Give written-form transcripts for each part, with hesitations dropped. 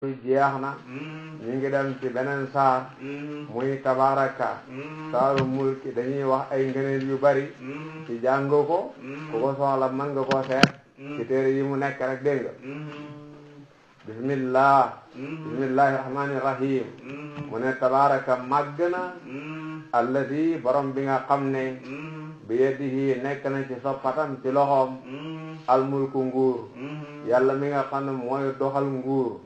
jeex na ñu ngi dem ci beneen saar muy tabaraka saaru mulki dañuy wax ay ngëneel yu bari ci jàng ko ku ko soxla mën nga koo seet ci téere yi mu nekk rek dégg nga bismillahi rahmani rahim mu ne tabaraka màgg na alladi borom bi nga xam ne bi yadihi nekk na ci soppatam ci loxoom almulku nguur yàlla mi nga xam ne mooy doxal nguur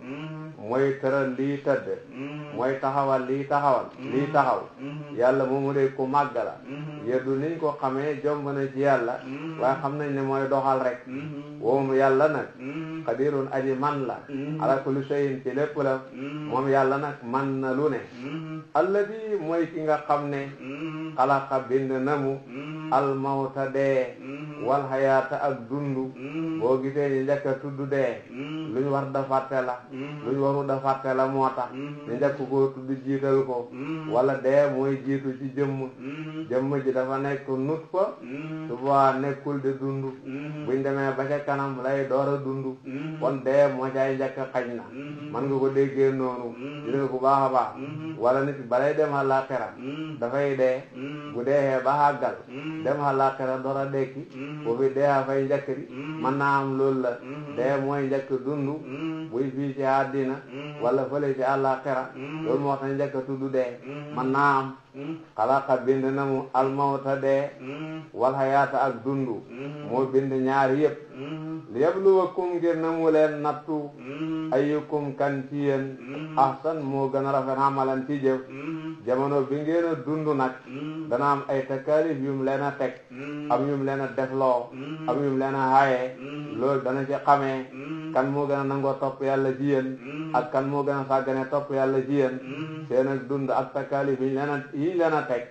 mooy tëral lii tëdd mooy taxawal lii taxaw yàlla moomu de ku màgg la yeddu niñ ko xamee jomb na ci yàlla waaye xam nañ ne mooy doxal rek woom yàlla nag qadirun aji man la ala kulli shay'in ci lépp la moom yàlla nag man na lu ne alladi mooy ki nga xam ne xalaqa bind namu almawta dee wal hayaata ak dundu boo gisee ñu njëkk a tudd dee luñ war da fàtte la luñ waru da fàtte la moo tax ñu njëkk koo tudd jiital ko wala dee mooy jiitu ci jëmm ji dafa nekk nut fa su boobaa nekkul di dund buñ demee ba ca kanam lay door a dund kon dee moo caay njëkk xañ na man nga ko déggee noonu dina ko baax a baax wala nit balay dem àllaaxira dafay dee bu deexee ba àggal dem àllaaxira door a dekki boobu dee a fay njëkk di mën naa am loolu la dee mooy njëkk dund buy fii ci àddina wala fële ci àllaaxira loolu moo tax njëkk tudd dee mën naa am xalaqa bind na mu almawta dee wal hayaata ak dundu moo bind ñaar yëpp li yabluwakum ngir na mu leen nattu ayyukum kan ci yéen ahsan moo gën a rafet amalan ci jëf jamono bi ngeen a dund nag dana am ay takalif yum leen a teg am yum leen a defloo am yum leen a haye loolu dana ci xamee kan moo gën a nangoo topp yàlla ci yéen ak kan moo gën a sàggane topp yàlla ci yéen seen ak dund ak takalif yi ñu leen a teg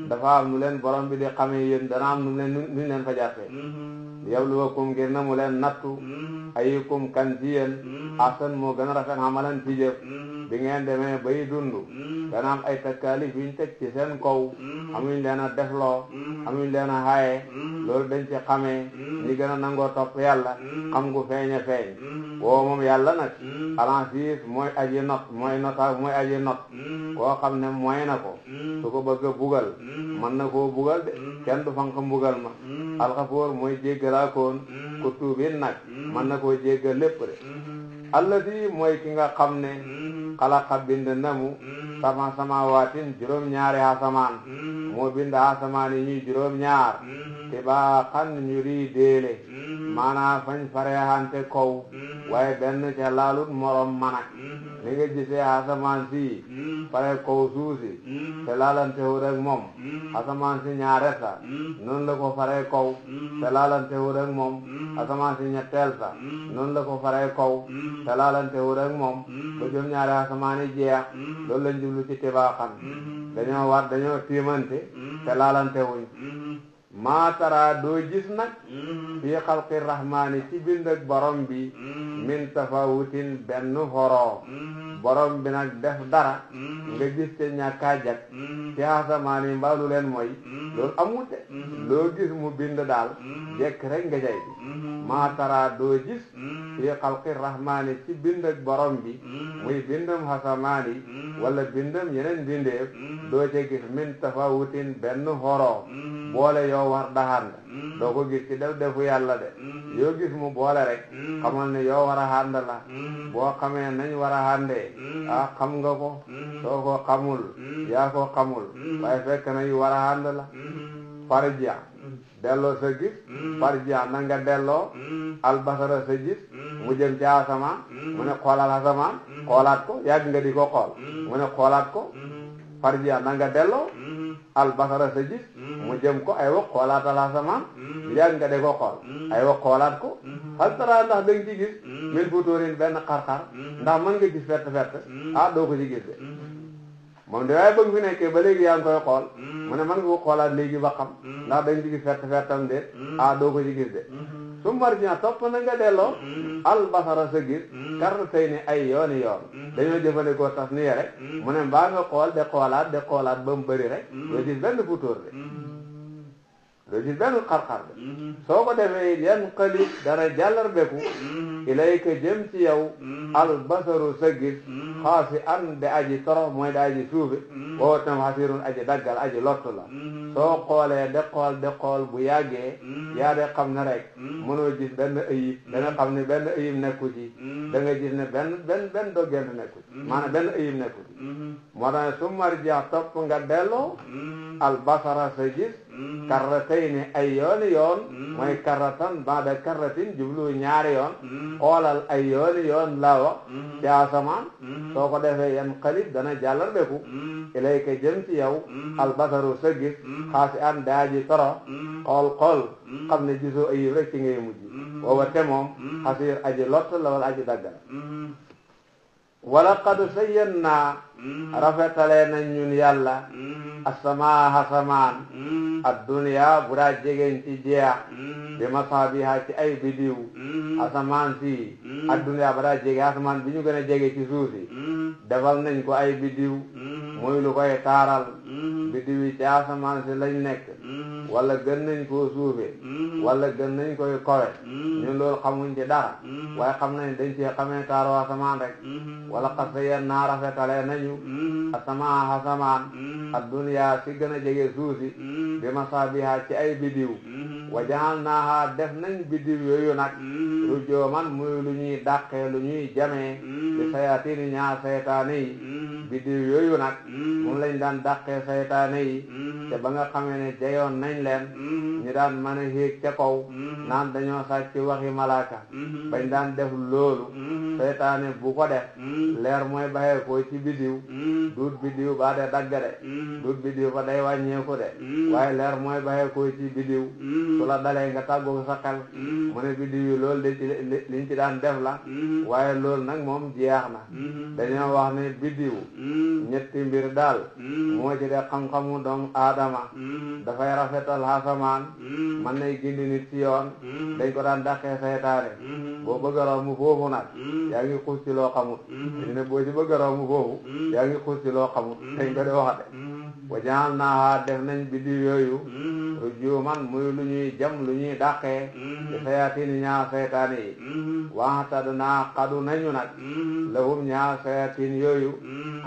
dafa am nu leen borom bi di xamee yéen dana am nu leen fa jàppee yabluwakum ngir na mu leen nattu ayyukum kan ci yéen ahsan moo gën a rafet amalan ci jëf bi ngeen demee bay dund dana am ay takalif yuñ teg ci seen kaw amuñ leen a defloo amuñ leen a haye loolu dañ ci xamee ñi gën a nangoo topp yàlla xam gu feeñe feeñ woo moom yàlla nag alansis mooy aji not mooy aji not koo xam ne mooy na ko su ko bëgg a bugal mën na koo bugal de kenn du fanq mbugal ma alxafoor mooy jéggalaakoon ku tuubin nag mën na koo jéggal lépp de alladi mooy ki nga xam ne xalaqa bind namu samawaatin juróom-ñaari asamaan moo bind asamaan yi ñuy juróom-ñaar tibaaxan ñu rii déele maanaam fañ fareexante kaw waaye benn ca laalut morom manak li nga gisee asamaan si pare kaw suusi te laalante wu rek moom asamaan si ñaare sa noonu la ko faree kaw te laalante wu rek moom asamaan si ñetteel sa noonu la ko faree kaw te laalante wu rek moom ba juróom-ñaari asamaan yi jeex loolu lañ jublu ci tibaaxan dañoo tiimante te laalante wuñ maatara doo gis nag fii xalqi rahmaani ci bind ak borom bi min tafawutin benn horoo borom bi nag def dara nga gis te ñàkkaa jag ci asamaan yi mbaa lu leen mooy loolu amute loo gis mu bind daal jekk rek nga jay bi maatara doo gis fii xalqi rahmaani ci bind ak borom bi muy bindam asamaan yi wala bindam yeneen bindeef doo ca gis min tafawutin benn horoo boole yow war daxand doo ko gis ci defu yàlla de yoo gis mu boole rek xamal ne yow war a xànd la boo xamee nañ war a xàndee xam nga ko soo ko xamul yaa ko xamul waaye fekk na yu war a xànd la farja delloo sa gis farja na nga delloo albasara sa gis mu jëm ci asamaan mu ne xoolal asamaan xoolaat ko yàgg nga di ko xool mu ne xoolaat ko farja na nga delloo albasara sa gis mu jëm ko ay wax xoolaatal asamaan yàgg nga de ko xool ay wax xoolaat ko hal tara ndax da nga ci gis min futuurin benn xar-xar ndax mën nga gis fett doo ko ci gis de moom de waaye bëgg fi nekkee ba léegi yaa ngi koy xool mu ne mën nga ko xoolaat léegi ba xam ndax da nga ci gis fettam de doo ko ci gis de su marjina topp na nga delloo albasara sa gis kar tey ni ay yooni yoon dañoo jëfandikoo tas ni rek mu ne mbaa nga xool de xoolaat ba mu bëri rek doo gis benn futóor de doo gis benn xar-xar de soo ko defee yan xalit dana jàllar beku ilayka jëm ci yow albasaru sa gis xaasi an de aji toro mooy de aji suufe woo tam xasirun aji daggal aji lottu la soo xoolee de xool bu yàggee yaa de xam ne rek mënoo gis benn ayib da nga xam ne benn ayib nekku ci da nga gis ne benn doggent nekku ci maanaam benn ayib nekku ci moo tax su marja topp nga delloo albasara sa gis karratayni ay yooni yoon mooy karratan baada karratin jublu ñaari yoon xoolal ay yooni yoon la wax ci asamaan soo ko defee yan xalit dana jàllar beku ilayka jëm ci yow albasaru sa gis xaasi an daaji toro xool xam ne gisoo ayib rek ci ngay mujj booba te moom xasir aji lott la wala aji daggal wala qad sayyannaa rafetalee nañ ñun yàlla asamaa asamaan adduniya bu daa jegeen ci jeex bi masaabiha ci ay bidiw asamaan si adduniya bu daa jege asamaan bi ñu gën a jege ci suuf si defal nañ ko ay bidiw muy lu koy taaral bidiw yi ci asamaan si lañ nekk wala gën nañ koo suufe wala gën nañ koy kowe ñun loolu xamuñ ci dara waaye xam nañ dañ ci xamee taaru asamaan rek wala qad sayyannaa rafetalee nañu asamaa asamaan adduniya si gën a jege suuf si bi masaabiha ci ay bidiw wa ja'alnaaha def nañ bidiw yooyu nag rujooman muy lu ñuy dàqee lu ñuy jamee di sayatini ñaar saytaane yi bidiw yooyu nag moom lañ daan dàqee saytaane yi te ba nga xamee ne jayoon nañ leen ñu daan mën a yéeg ca kaw naan dañoo sàcc waxi malaaka bañ daan def loolu saytaane bu ko def leer mooy baxee ko ci bidiw duut bidiw ba de dagga de duut bidiw ba day wàññeeku de waaye leer mooy baxee ko ci bidiw su la dalee nga tàggoog sa xel mu ne bidiw yi loolu de liñ ci daan def la waaye loolu nag moom jeex na dañoo wax ne bidiw ñetti mbir daal moo ci de xam-xamu doomu aadama dafay rafetal asamaan man nay gindi nit ci yoon dañ ko daan dàqee saytaane boo bëgg a romb foofu nag yaa ngi xuus ci loo xamut dañu ne boo ci bëgg a romb foofu yaa ngi xuus ci loo xamut dañ ko de waxate wa ja'alnaahaa def nañ bidiw yooyu rujuuman muy lu ñuy jam lu ñuy dàqee ci sayaatiin ñaar saytaane yi wa'tadnaa xadu nañu nag lahum ñaar sayaatiin yooyu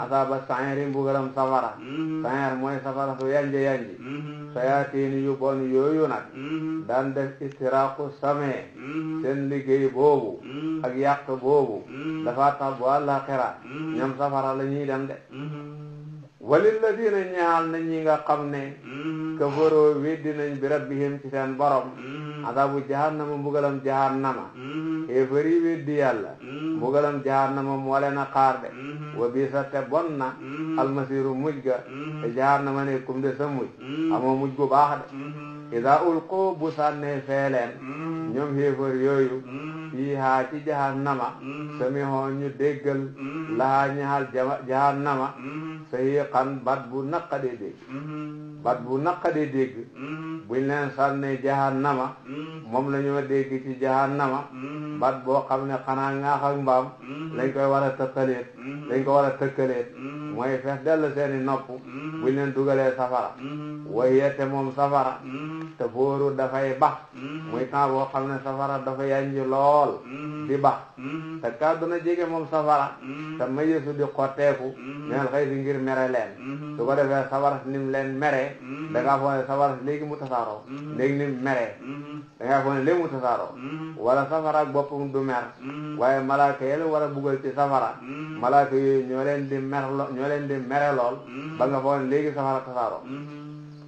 asaaba sa'iri mbugalam safara sa'ir mooy safara su yanji sayaatiin yu bon yooyu nag daan def istiraaqu samee seen liggéey boobu ak yàq boobu dafa tax bu àllaaxira ñoom safara la ñuy dem de walilladina ñaal na ñi nga xam ne kafaroo weddi nañ bi rabbihim ci seen borom adabu jahannama mbugalam jahannama xéefari weddi yàlla mbugalam jahannama moo leen a xaar de wa bisa te bon na almasiru mujj ga te jahannama ne kum de sa mujj amoo mujj gu baax de ida ulqu bu sànnee feeleen ñoom xéefar yooyu fiihaa ci jahannama samihoo ñu déggal lahaa ñaal jahannama sayiqan bat bu naqadee dégg bat bu naqadee dégg buñ leen sànnee jahannama moom la ñoo dégg ci jahannama bat boo xam ne xanaa ŋaax ak mbaam lañ koy war a tëkkaleet lañ ko war a tëkkaleet mooy fees dell seeni nopp buñ leen dugalee safara wayete moom safara te fóoru dafay bax muy temps boo xam ne safara dafa yanji lool di bax te ka duna jege moom safara te mayesu di xotteeku neel xëy di ngir mere leen su ko defee safara si nim leen meree da ngaa foog ne safara si léegi mu tasaaroo léegi nim meree da ngaa foog ne léegi mu tasaaroo wala safara ak boppam du mer waaye malaaka yi war a buggal ci safara malaaka yooyu ñoo leen di mere lool ba nga foog ne léegi safara tasaaroo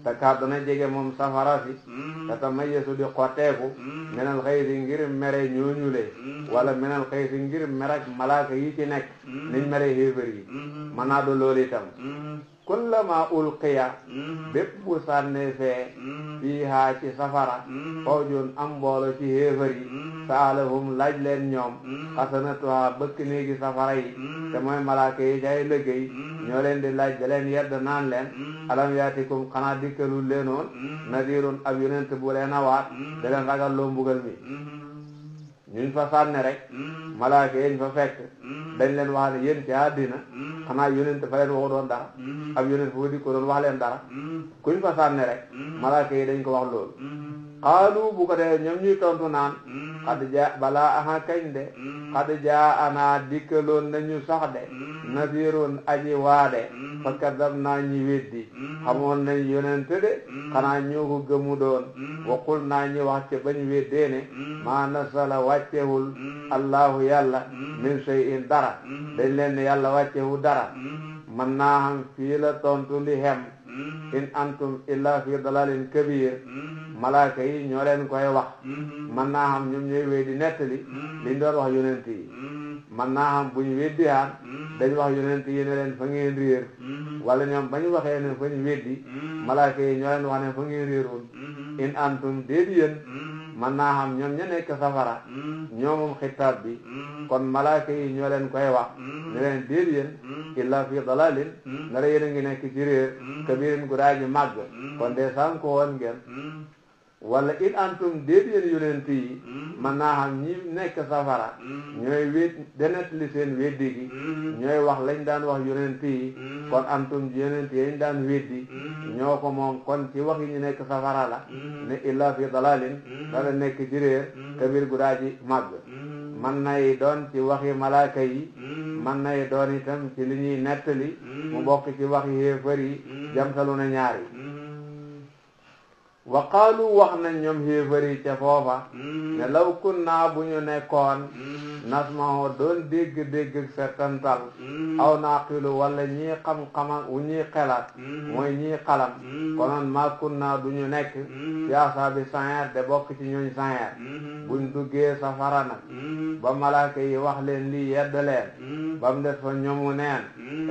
te ka dana jege moom safara si te ta mayesu di xotteeku menal xëy si ngir mere ñooñule wala menal xëy si ngir mere ak malaaka yi ci nekk niñ mere xéefar yi mën naa do loolu itam kullama ulqiya bépp bu sànnee fee fiihaa ci safara fawjun am mboolo ci xéefar yi saalahum laaj leen ñoom xasanatuha bëkk néegi safara yi te mooy malaaka yi cay liggéey ñoo leen di laaj da leen yedd naan leen alam yaatikum xanaa dikkalul leenoon nadirun ab yonent bu leen a waat da leen ragal loo mbugal mi ñuñ fa sànne rek malaaka yeñ fa fekk dañ leen wax ne yéen ci àddina xanaa yonent fa leen waxu doon dara ab yonent foo di ko doon wax leen dara kuñ fa sànni rek malaaka yi dañ ko wax loolu xaalu bu ko dee ñoom ñuy tontu naan xad ja balaa aha kañ de xad ja ana dikkaloon nañu sax de nasirun aji waade fa kadab naa ñi weddi xamoon nañ yonent de xanaa ñoo ko gëmu doon waqul naa ñi wax ca bañ weddee ne maa nasala wàccewul allahu yàlla min shay'in dara dañ leen ne yàlla wàccewu dara man naa xam fii la tontu li xem in antum illa fi dalalin kabir malaaka yi ñoo leen koy wax man naa xam ñoom ñooy wéy di nettali liñ doon wax yonent yi man naa xam buñ weddi haan dañ wax yonent yi ne leen fa ngeen réer wala ñoom bañ waxee ne fañ weddi malaaka yi ñoo leen wax ne fa ngeen réeroon in antum déet yéen man naa xam ñoom ña nekk safara ñoomum xitaab bi kon malaaka yi ñoo leen koy wax ne leen déet yéen illa fi dalalin ndara yéen a ngi nekk ci réer kabirin gu daa ji màgg kon de sànko woon ngeen wala in antum déet yéen yonent yi man naa xam ñi nekk safara ñooy wét denet li seen weddi gi ñooy wax lañ daan wax yonent yi kon antum yonent yañ daan weddi ñoo ko moom kon ci wax yi ñu nekk safara la ne illa fi dalalin dala nekk ci réer kabir gu daa ji màgg man nay doon ci waxi malaaka yi man nay doon itam ci li ñuy nettali mu bokk ci waxi xéefar yi jamtalu na ñaari wa qaalu wax nañ ñoom xéefar yi ca foofa ne law kunna bu ñu nekkoon nasmaho doon dégg-dégg settantal aw naaqilu wala ñii xam-xama wu ñuy xelaat mooy ñii xalam konoon maa kunna du ñu nekk ci asaabi saneer de bokk ci ñooñ saneer buñ duggee safara nag ba malaaka yi wax leen lii yedd leen ba mu des fa ñomu neen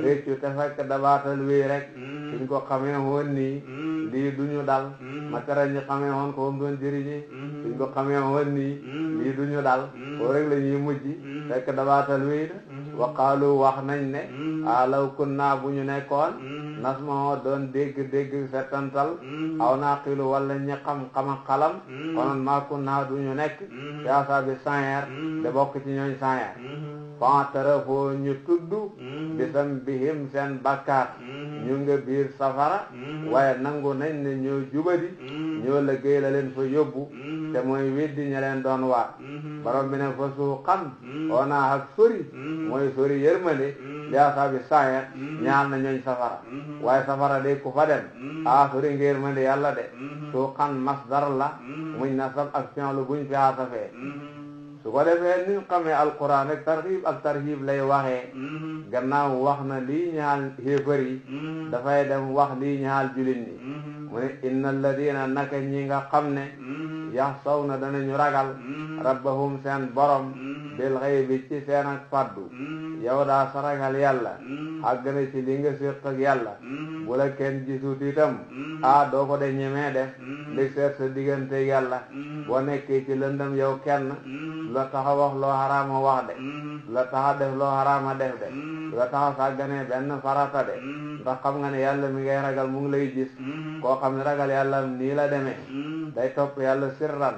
réccu te fekk dabaatal wéy rek suñ ko xamee woon nii lii duñu dal matara ñi xamee woon ko mu doon jëriñi suñ ko xamee woon nii lii duñu dal foo rek la ñuy mujj fekk dabaatal wéy da wa qaalu wax nañ ne alaw kunna bu ñu nekkoon nasma doon dégg settantal aw naaqilu wala ñi xam-xama xalam konoon maa kunna du ñu nekk ci asaabi saneer de bokk ci ñooñ saneer fantarafoo ñu tudd bisam bihim seen bakkaar ñu nga biir safara waaye nangu nañ ne ñoo jubadi ñoo liggéey la leen fa yóbbu te mooy weddi ña leen doon waat borom bi ne fa suuqan ona ak sori mooy sori yërmande li asaabi saneer ñaal na ñooñ safara waaye safara de ku fa dem sori nga yërmande yàlla de suuqan masdar la muñ nasab ak fi'lu buñ fi asafee su ko defee ni xamee alquran rek tarhib lay waxee gannaaw wax na lii ñaal xéefar yi dafay dem wax lii ñaal jullit ñi mu ne inna alladina naka ñi nga xam ne yaxsawna danañu ragal rabbahum seen borom bil ghaybi ci seen ak faddu yow daa sa ragal yàlla àgg na ci li nga séq ak yàlla bu la kenn gisut itam doo ko de ñemee def li seet sa diggante yàlla boo nekkee ci lëndëm yow kenn la taxa wax loo xaraama wax de la taxa def loo xaraama def de la taxa sàgganee benn farata de ndax xam nga ne yàlla mi ngay ragal mu ngi lay gis koo xam ne ragal yàlla nii la demee day topp yàlla sirran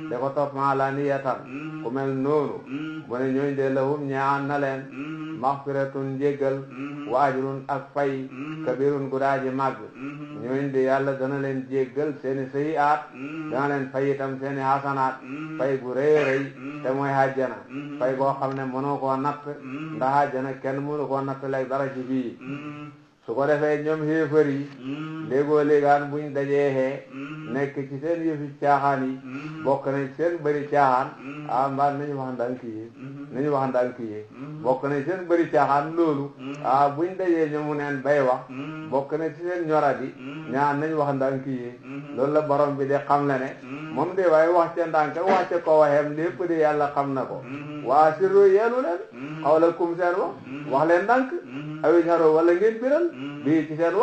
da ko topp maalaniyatan ku mel noonu mu ne ñooñ de lahum ñaan na leen maxfiratun njéggal wa ajrun ak fay kabirun gu daaji màgg ñooñ de yàlla dana leen jéggal seeni sayiaat dana leen fay itam seeni hasanaat fay gu rëy rëy te mooy àjjana fay goo xam ne mënoo koo natt ndax àjjana kenn mënu koo natt leeg dara ci fii su ko defee ñoom xéefar yi léegoo léegaan buñ dajeexee nekk ci seen yëfi caaxaan yi bokk nañ seen bëri caaxaan mbaa nañu wax ndànk yi bokk nañ seen bëri caaxaan loolu buñ dajee ñoomu neen bay wax bokk nañ ci seen ñoradi ñaan nañ wax ndànk yi loolu la borom bi de xam le ne moom de waaye wax ca ndànk wax ca ko waxeem lépp de yàlla xam na ko waa sirru yeelu leen xawlakum seen wax leen ndànk awi xaro wala ngeen biral bii ci seen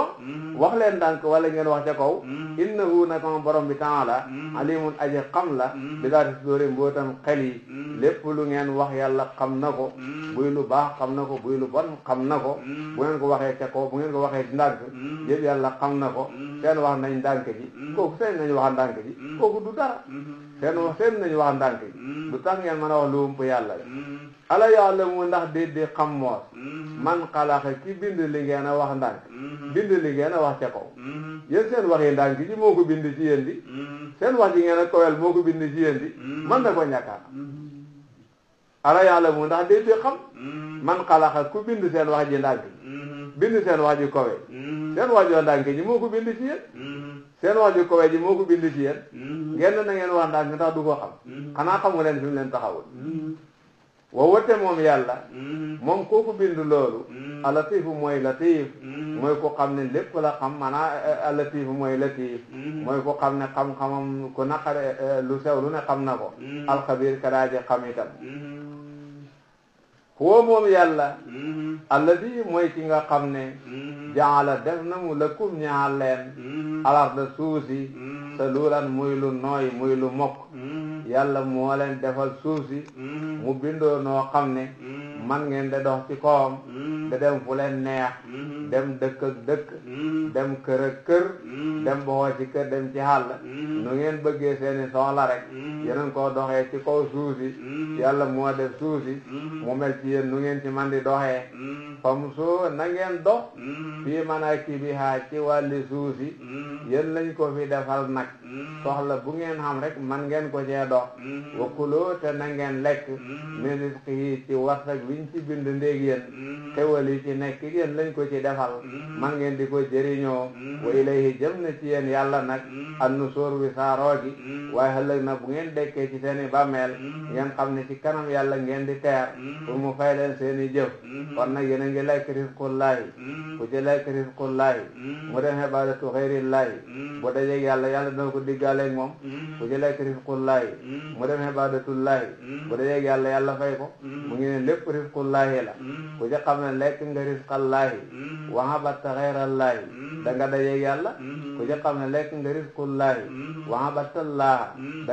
wax leen ndànk wala ngeen wax ca kaw innahu naka borom bi taala alimun aji xam la bi daati sudóori mbootam xel yi lépp lu ngeen wax yàlla xam na ko buy lu baax xam na ko buy lu bon xam na ko bu ngeen ko waxee ca kaw bu ngeen ko waxee ndànk yëpp yàlla xam na ko seen wax nañ ndànk ji kooku seen nañu wax ndànk ji kooku du dara seen nañu wax ndànk ji du tax ngeen mën a wax lu ump yàlla de ala ya'lamu ndax di xam moos man xalaqa ki bind li ngeen a wax ndànk bind li ngeen a wax ca kaw yéen seen wax yi ndànk ji moo ko bind ci yéen di seen wax ji ngeen a kowel moo ko bind ci yéen di man na ko ñàkkaar ala ya'lamu ndax di xam man xalaqa ku bind seen wax ji ndànk bind seen wax ji kowe seen wax joo ndànk ji moo ko bind ci yéen seen wax ji kowe ji moo ko bind ci yéen ngeen na ngeen wax ndànk ndax du ko xam xanaa xamu leen fi mu leen taxawul wa wote moom yàlla moom kooku bind loolu alatifu mooy latif mooy ko xam ne lépp la xam maanaam alatifu mooy latif mooy ko xam ne xam-xamam ku naqare lu sew lu ne xam na ko alxabir kadaaje xam itam huwa moom yàlla alladi mooy ki nga xam ne jaala def na mu lakum ñaal leen alarda suusi sa luulan muy lu nooy muy lu mokk yàlla moo leen defal suuf si mu bindoo noo xam ne man ngeen de dox ci kawam de dem fu leen neex dem dëkk ak dëkk dem kër ak kër dem boxoo ci kër dem ci xàll nu ngeen bëggee seeni soxla rek yeneen koo doxee ci kaw suuf si yàlla moo def suuf si mu mel ci yéen nu ngeen ci man di doxee fam soo na ngeen dox fii manakibihaa ci wàlli suuf si yéen lañ ko fi defal nag soxla bu ngeen xam rek man ngeen ko cee dox wa kuloo te na ngeen lekk min rizqihi ci warsak wiñ ci bind ndéeg yéen xewal yi ci nekk yéen lañ ko ci defal man ngeen di ko jëriñoo wa ilayhi jëm na ci yéen yàlla nag an-nusuur wi saaroo gi waaye ëllëg na bu ngeen dekkee ci seeni bàmmeel ngeen xam ne ci kanam yàlla ngeen di teer pour mu fay leen seeni jëf kon nag yéen a ngi lekk rizqullaahi ku ci lekk rizqullaahi mu dem ibaadatu xayrillaahi bu dajeeg yàlla yàlla dina ko diggaaleeg moom ku ci lekk rizqullaahi mu dem ibaadatullaahi bu dajeeg yàlla yàlla fay ko mu ngi ne lépp rizqullaahi la ku ci xam ne lekk nga rizqallaahi wa habatta xayrallaahi da nga dajeeg yàlla ku ci xam ne lekk nga rizqullaahi wa habattallaaha da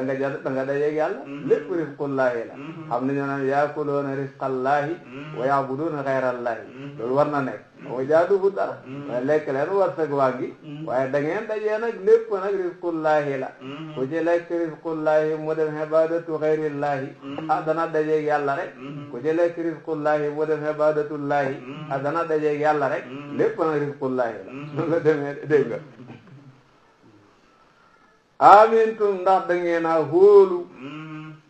nga dajeeg yàlla lépp rizqullaahi la xam ne ñoo naan yaakuluuna rizqallaahi wa ya'buduuna xayrallaahi loolu war na nekk moo jaadu bu dara waaye lekk leen wërsëg waa ngi waaye da ngeen dajee nag lépp nag rizqullaahi la ku ci lekk rizqullaahi mu dem ibaadatu xayrillaahi dana dajeeg yàlla rek ku ci lekk rizqullaahi mu dem ibaadatullaahi dana dajeeg yàlla rek lépp nag rizqullaahi la noonu la demee dégg nga amintum ndax da ngeen a hóolu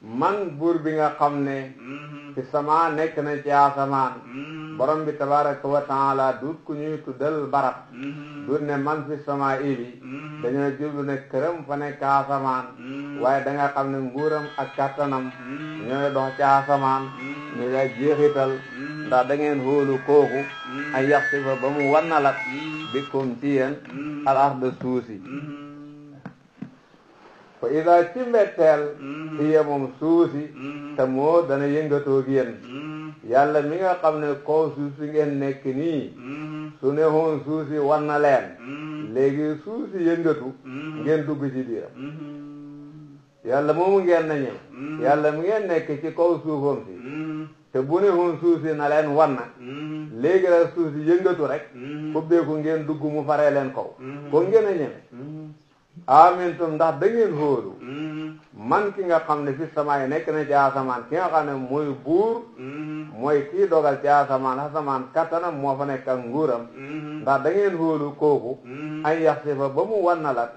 man buur bi nga xam ne fi sama nekk na ci asamaan borom bi tabaraka wa taala duut ku ñuy tuddal barab duut ne man fi sama ibi dañoo jublu ne këram fa nekk asamaan waaye da nga xam ne nguuram ak kattanam ñooy dox ci asamaan ñu lay jeexital ndax da ngeen hóolu kooku ay yaxsifa ba mu wannalat bikum ci yéen al arda suusi fa ida ci mbetteel hiya moom suusi te moo dana yëngatoo yéen yàlla mi nga xam ne kaw suuf si ngeen nekk nii su ne woon suuf si wan na leen léegi suuf si yëngatu ngeen dugg ci biiram yàlla moomu ngeen na ñëw yàlla mi ngeen nekk ci kaw suufam si te bu ne woon suuf si na leen wan na léegi la suuf si yëngatu rek ubbeeku ngeen dugg mu faree leen kaw ko ngeen a ñëme amintum ndax da ngeen hóolu man ki nga xam ne fi samaay nekk na ci asamaan ki nga xam ne mooy buur mooy kii dogal ci asamaan kattanam moo fa nekk ak nguuram ndax da ngeen hóolu kooku ay yaxsifa ba mu wannalat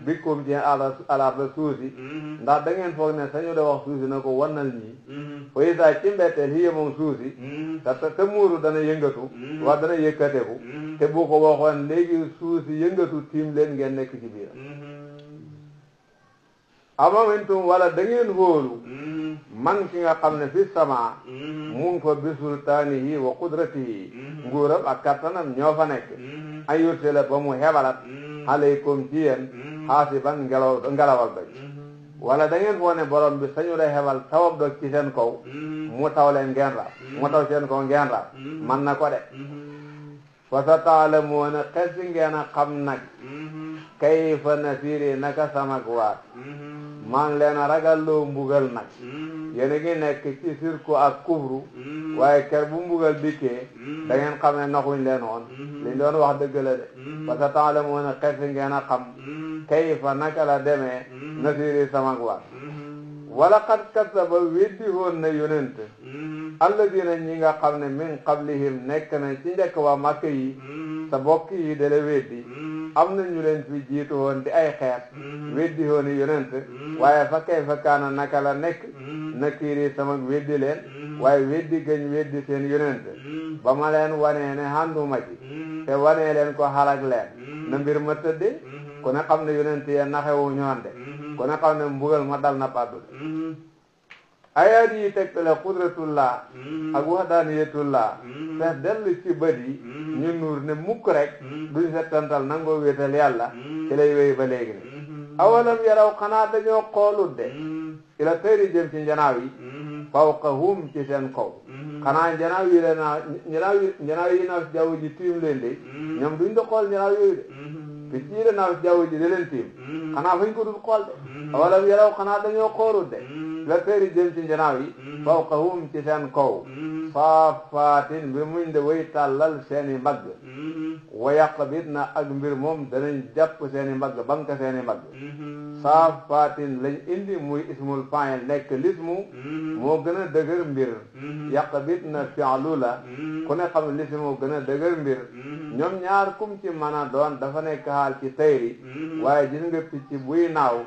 bikkum ci alarda suusi ndax da ngeen foog ne sañu da wax suusi na ko wannal ñii fay saa ci mbetteel hiya moom suusi te muuru dana yëngatu wax dana yëkkateku te bu ko waxoon léegi suusi yëngatu tiim leen ngeen nekk ci biiram amamintum wala da ngeen hóolu man ki nga xam ne fi sama mu ngi fa bi sultaanihi wa qudratihi nguuram ak kattanam ñoo fa nekk an yursila ba mu hebalat alaykum ci yéen xaasiban ngelawal doj wala da ngeen foo ne borom bi sañu la hebal tawab doj ci seen kaw mu taw leen ngeen raab mu taw seen kaw ngeen raab man na ko de fa sa taalamuuna xes si ngeen a xam nag kayfa nasiri naka samak waat maa ngi leen a ragalloo mbugal nag yéen a ngi nekk ci sirku ak kufru waaye ker bu mbugal dikkee da ngeen xam ne naxuñ leen woon liñ doon wax dëgg la de fa sa taalamuuna xes si ngeen a xam kayfa naka la demee nasiri samak waat wala xat kasaba weddi woon na yonent alladina ñi nga xam ne min qablihim nekk na ci njëkk waa Makka yi sa bokk yi dala weddi am na ñu leen fi jiitu woon di ay xeet weddi woon yonent waaye fa kayfa kaana naka la nekk nakiiri sama weddi leen waaye weddi gëñ weddi seen yonent ba ma leen wanee ne handuma ci te wanee leen ko xalak leen na mbir ma tëdde ku ne xam ne yonent ya naxewu ñoonde ku ne xam ne mbugal ma dal na paddu ayaat yi tegtale qudratullah ak wahdaniyatullah fees dell ci bët yi ñu nuur ne mukk rek duñ settantal nangoo wéetal yàlla ci lay wéy ba léegi ne awalam yaraw xanaa dañoo xoolut de ila tayri jëm ci njanaaw yi fawqahum ci seen kaw xanaa njanaaw yi la naa njanaaw yi naaw si jaww ji tiim leen de ñoom duñ da xool njanaaw yooyu de picc yi la naaw si jaww ji da leen tiim xanaa fañ ko dul xool de awalam yaraw xanaa dañoo xoolut de la tayri jëm ci njanaaw yi fawqahum ci seen kaw saafaatin bi muñ de way tàllal seeni mbagg wa yaqbit na ak mbir moom danañ jàpp seeni mbagg banka seeni mbagg saafaatin lañ indi muy ismul fa'il nekk lismu moo gën a dëgër mbir yaqbit na fi'lu la ku ne xam lismu gën a dëgër mbir ñoom ñaar kum ci mën a doon dafa nekk xaal ci tayri waaye gis nga picc buy naaw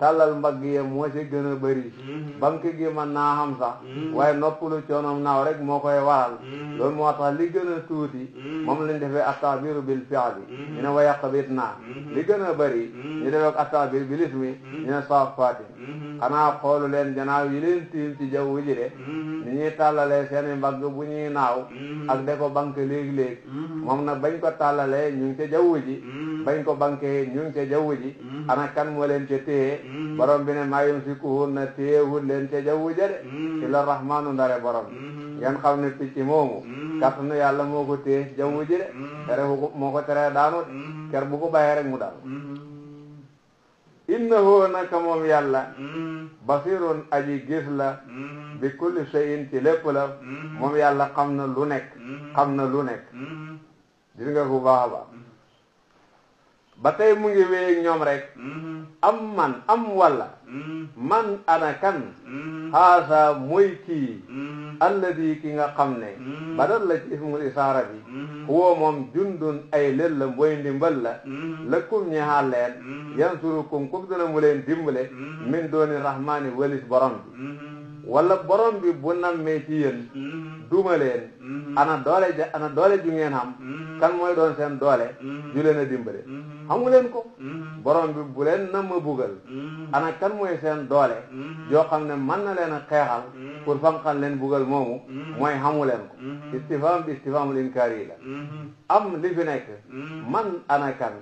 tàllal mbagg yi moo ci gën a bëri bank gi mën naa xam sax waaye noppalu coonoom naaw rek moo koy waral loolu moo tax li gën a tuuti moom lañ defee at-ta'biru bil fi'li ñu ne wa yaqbit naa li gën a bëri ñu defee ak at-ta'bir bil ismi ñu ne saafaatin xanaa xoolu leen janaaw yi leen tiim ci jaww ji de ni ñuy tàllalee seeni mbagg bu ñuy naaw ak de ko banque léegi-léegi moom nag bañ ko tàllalee ñu ngi ca jaww ji bañ ko banque ñu ngi ca jaww ji ana kan moo leen ca téye borom bi ne maa yumsikuhunna téyewul leen ca jaww ja de illa rahmaanu ndare borom ngeen xam ne picc moomu kàttanu yàlla moo ko téye jaww ji de tere moo ko teree daanu ker bu ko bàyyee rek mu daal innahu naka moom yàlla basirun aji gis la bi kulli shay'in ci lépp la moom yàlla xam na lu nekk gis nga bu baax a baax ba tey mu ngi wéy ñoom rek am walla man ana kan haasa mooy kii alladi ki nga xam ne badal la ci ismul isaara bi huwa moom jundun ay lel la mboy ndimbal la lëkkum ñeexaal leen yansurukum kub dana mu leen dimbale min dooni rahmaani walis borom bi wala borom bi bu nammee ci yéen duma leen ana doole ju ngeen xam kan mooy doon seen doole ju leen a dimbale xamu leen ko borom bi bu leen nam ma bugal ana kan mooy seen doole yoo xam ne mën na leen a xeexal pour fanqal leen bugal moomu mooy xamu leen ko istifham bi istifhamul inkaar yi la am li fi nekk man ana kan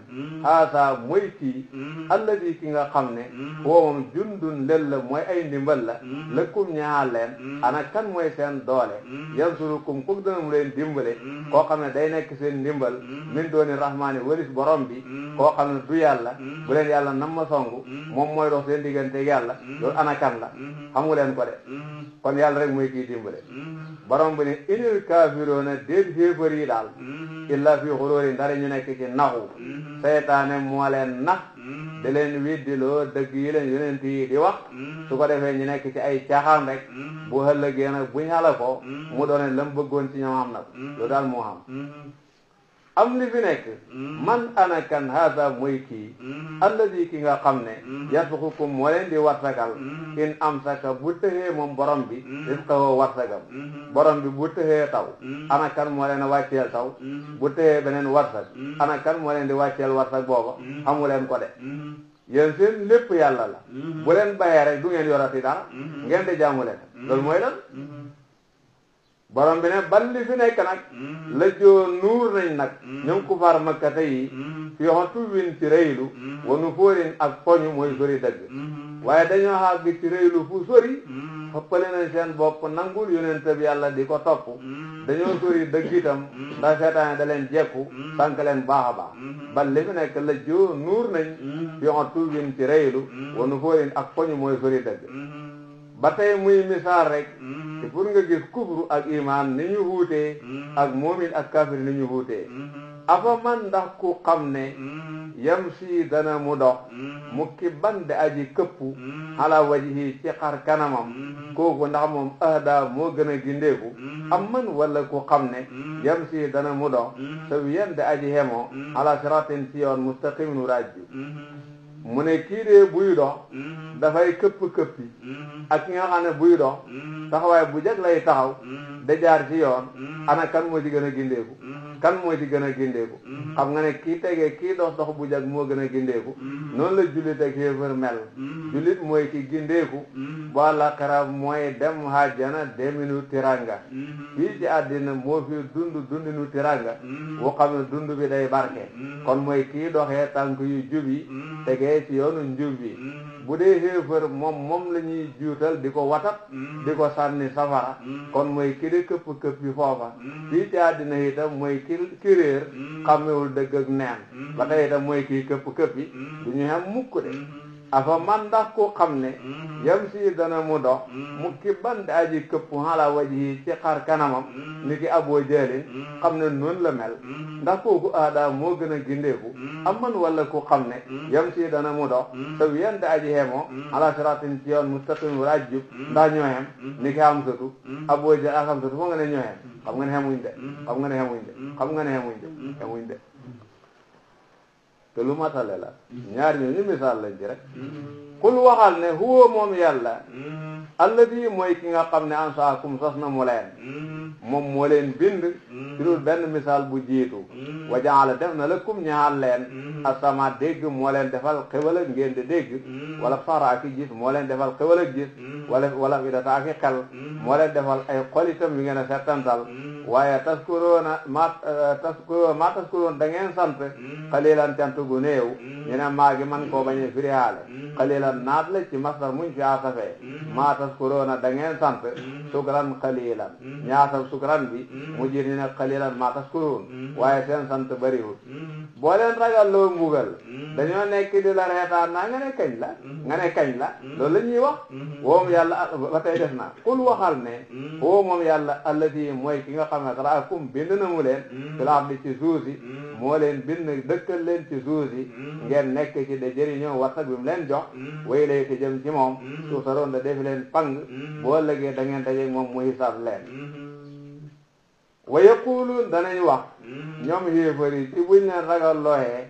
haasa mooy kii alladi ki nga xam ne woo moom jundun lel la mooy ay ndimbal la lëkkum ñaal leen ana kan mooy seen doole yansurukum ku dana mu leen dimbale koo xam ne day nekk seen ndimbal min dooni rahmaani walis borom bi koo xam ne du yàlla bu leen yàlla nam ma songu moom mooy dox seen diggante yàlla loolu ana kan la xamu leen ko de kon yàlla rek mooy kii dimbale borom bi ne inil kaafiroona déet xéefar yi daal illa fi xuróori ndari ñu nekk ci naxu seytaane moo leen nax da leen widdiloo dëgg yi leen yonent yi di wax su ko defee ñu nekk ci ay caaxaan rek bu ëllëgee nag buñ xala ko mu doone lam bëggoon ci ñoom xam na ko loolu daal moo xam am li fi nekk man ana kan haasa mooy kii alladi ki nga xam ne yarzuqukum moo leen di warsagal in amsaka bu tëxee moom borom bi rizqahu warsagam borom bi bu tëxee taw ana kan moo leen a wàcceel taw bu tëxee beneen warsag ana kan moo leen di wàcceel warsag booba xamu leen ko de yéen seen lépp yàlla la bu leen bayee rek du ngeen yorati dara ngeen di jaamu leen loolu mooy lan borom bi ne ban li fi nekk nag la joo nuur nañ nag ñoom kufaar makkate yi fi xotu win ci rëylu wanu fóorin ak poñu mooy sori dëgg waaye dañoo xàgg ci rëylu fu sori xëppale nañ seen bopp nangul yonent bi yàlla di ko topp dañoo sori dëgg itam ndax seetaane da leen jekku sànk leen baax a baax ban li fi nekk la joo nuur nañ fi xotu win ci rëylu wanu fóorin ak poñu mooy sori dëgg ba tey muy misaal rek te pour nga gis kufru ak iman ni ñu wuutee ak moomin ak kafir ni ñu wuutee afa man ndax ku xam ne yam si dana mu dox mukki bande aji këppu ala wajhi ci xar kanamam kooku ndax moom ahda moo gën a gindeeku am man wala ku xam ne yam si dana mu dox sa wiyan de aji hemo ala siratin ci yoon mustaqimin rajju mu ne kii de buy dox dafay këpp-këppi ak ki nga xam ne buy dox taxawaay bu jag lay taxaw da jaar ci yoon ana kan moo ci gën a gindeeku kan moo ci gën a gindeeku xam nga ne kii tegee kii dox dox bu jag moo gën a gindeeku noonu la jullit ak yéefar mel jullit mooy ki gindeeku bu àllaaxira mooy dem àjjana deminu tiranga fii ci àddina moo fi dundinu tiranga boo xam ne dund bi day barke kon mooy kii doxee tànk yu jub yi tegee ci yoonu njub bi bu dee xéefar moom la ñuy juutal di ko watat di ko sànni safara kon mooy ki di këpp-këpp yi foofa fii ci àddina itam mooy ki réer xamewul dëgg ak neen ba tey itam mooy kii këpp-këpp yi du ñu xam mukk de afa man ndax ku xam ne yam si dana mu dox mu ki bande aji këpp ala wajhi ci xar kanamam ni ki Abu Jahlin xam ne noonu la mel ndax kooku aada moo gën a gindeeku am man wala ku xam ne yam si dana mu dox sa wiyan de aji hemoo ala siratin ci yoon mustaqim rajjub ndax ñoo xem ni ki Hamsatu Abu Jahl ak Hamsatu foo nga ne ñoo xem xam nga ne xemuñ de xam nga ne xemuñ de xam nga ne xemuñ de te lu matale la ñaar ñoo ñu misaal lañ ci rek kul waxal ne huwa moom yàlla alladi mooy ki nga xam ne ansaakum sos na mu leen moom moo leen bind ci dul benn misaal bu jiitu wa jaala def na lakum ñaal leen asama dégg moo leen defal xewal ak ngeen di dégg wala fara ak gis moo leen defal xewal ak gis wala idata ak xel moo leen defal ay xol itam yu ngeen a settantal waaye taskuroona ma taskuroon da ngeen sant xalilan cant gu néew ñu ne maa gi man koo bañee firi haale xalilan naat la ci masdar muñ fi asafee maa taskuroona da ngeen sant sukran xalilan ñaasal sukran bi mu jir ñu ne xalilan maa taskuroon waaye seen sant bariwul boo leen ragal loo mbugal dañoo nekk di la reetaan naa nga ne kañ la loolu la ñuy wax woom yàlla ba tey def na kul waxal ne woo moom yàlla allati mooy ki nga xam ne raakum bind na mu leen fil ardi ci suuf si moo leen bind dëkkal leen ci suuf si ngeen nekk ci de jëriñoo warsak bi mu leen jox way lay te jëm ci moom suusaroon da def leen pang boo lëgee da ngeen dajeeg moom mu hisaab leen wa yaquluun danañ wax ñoom xéefar yi ci buñ leen ragal looyee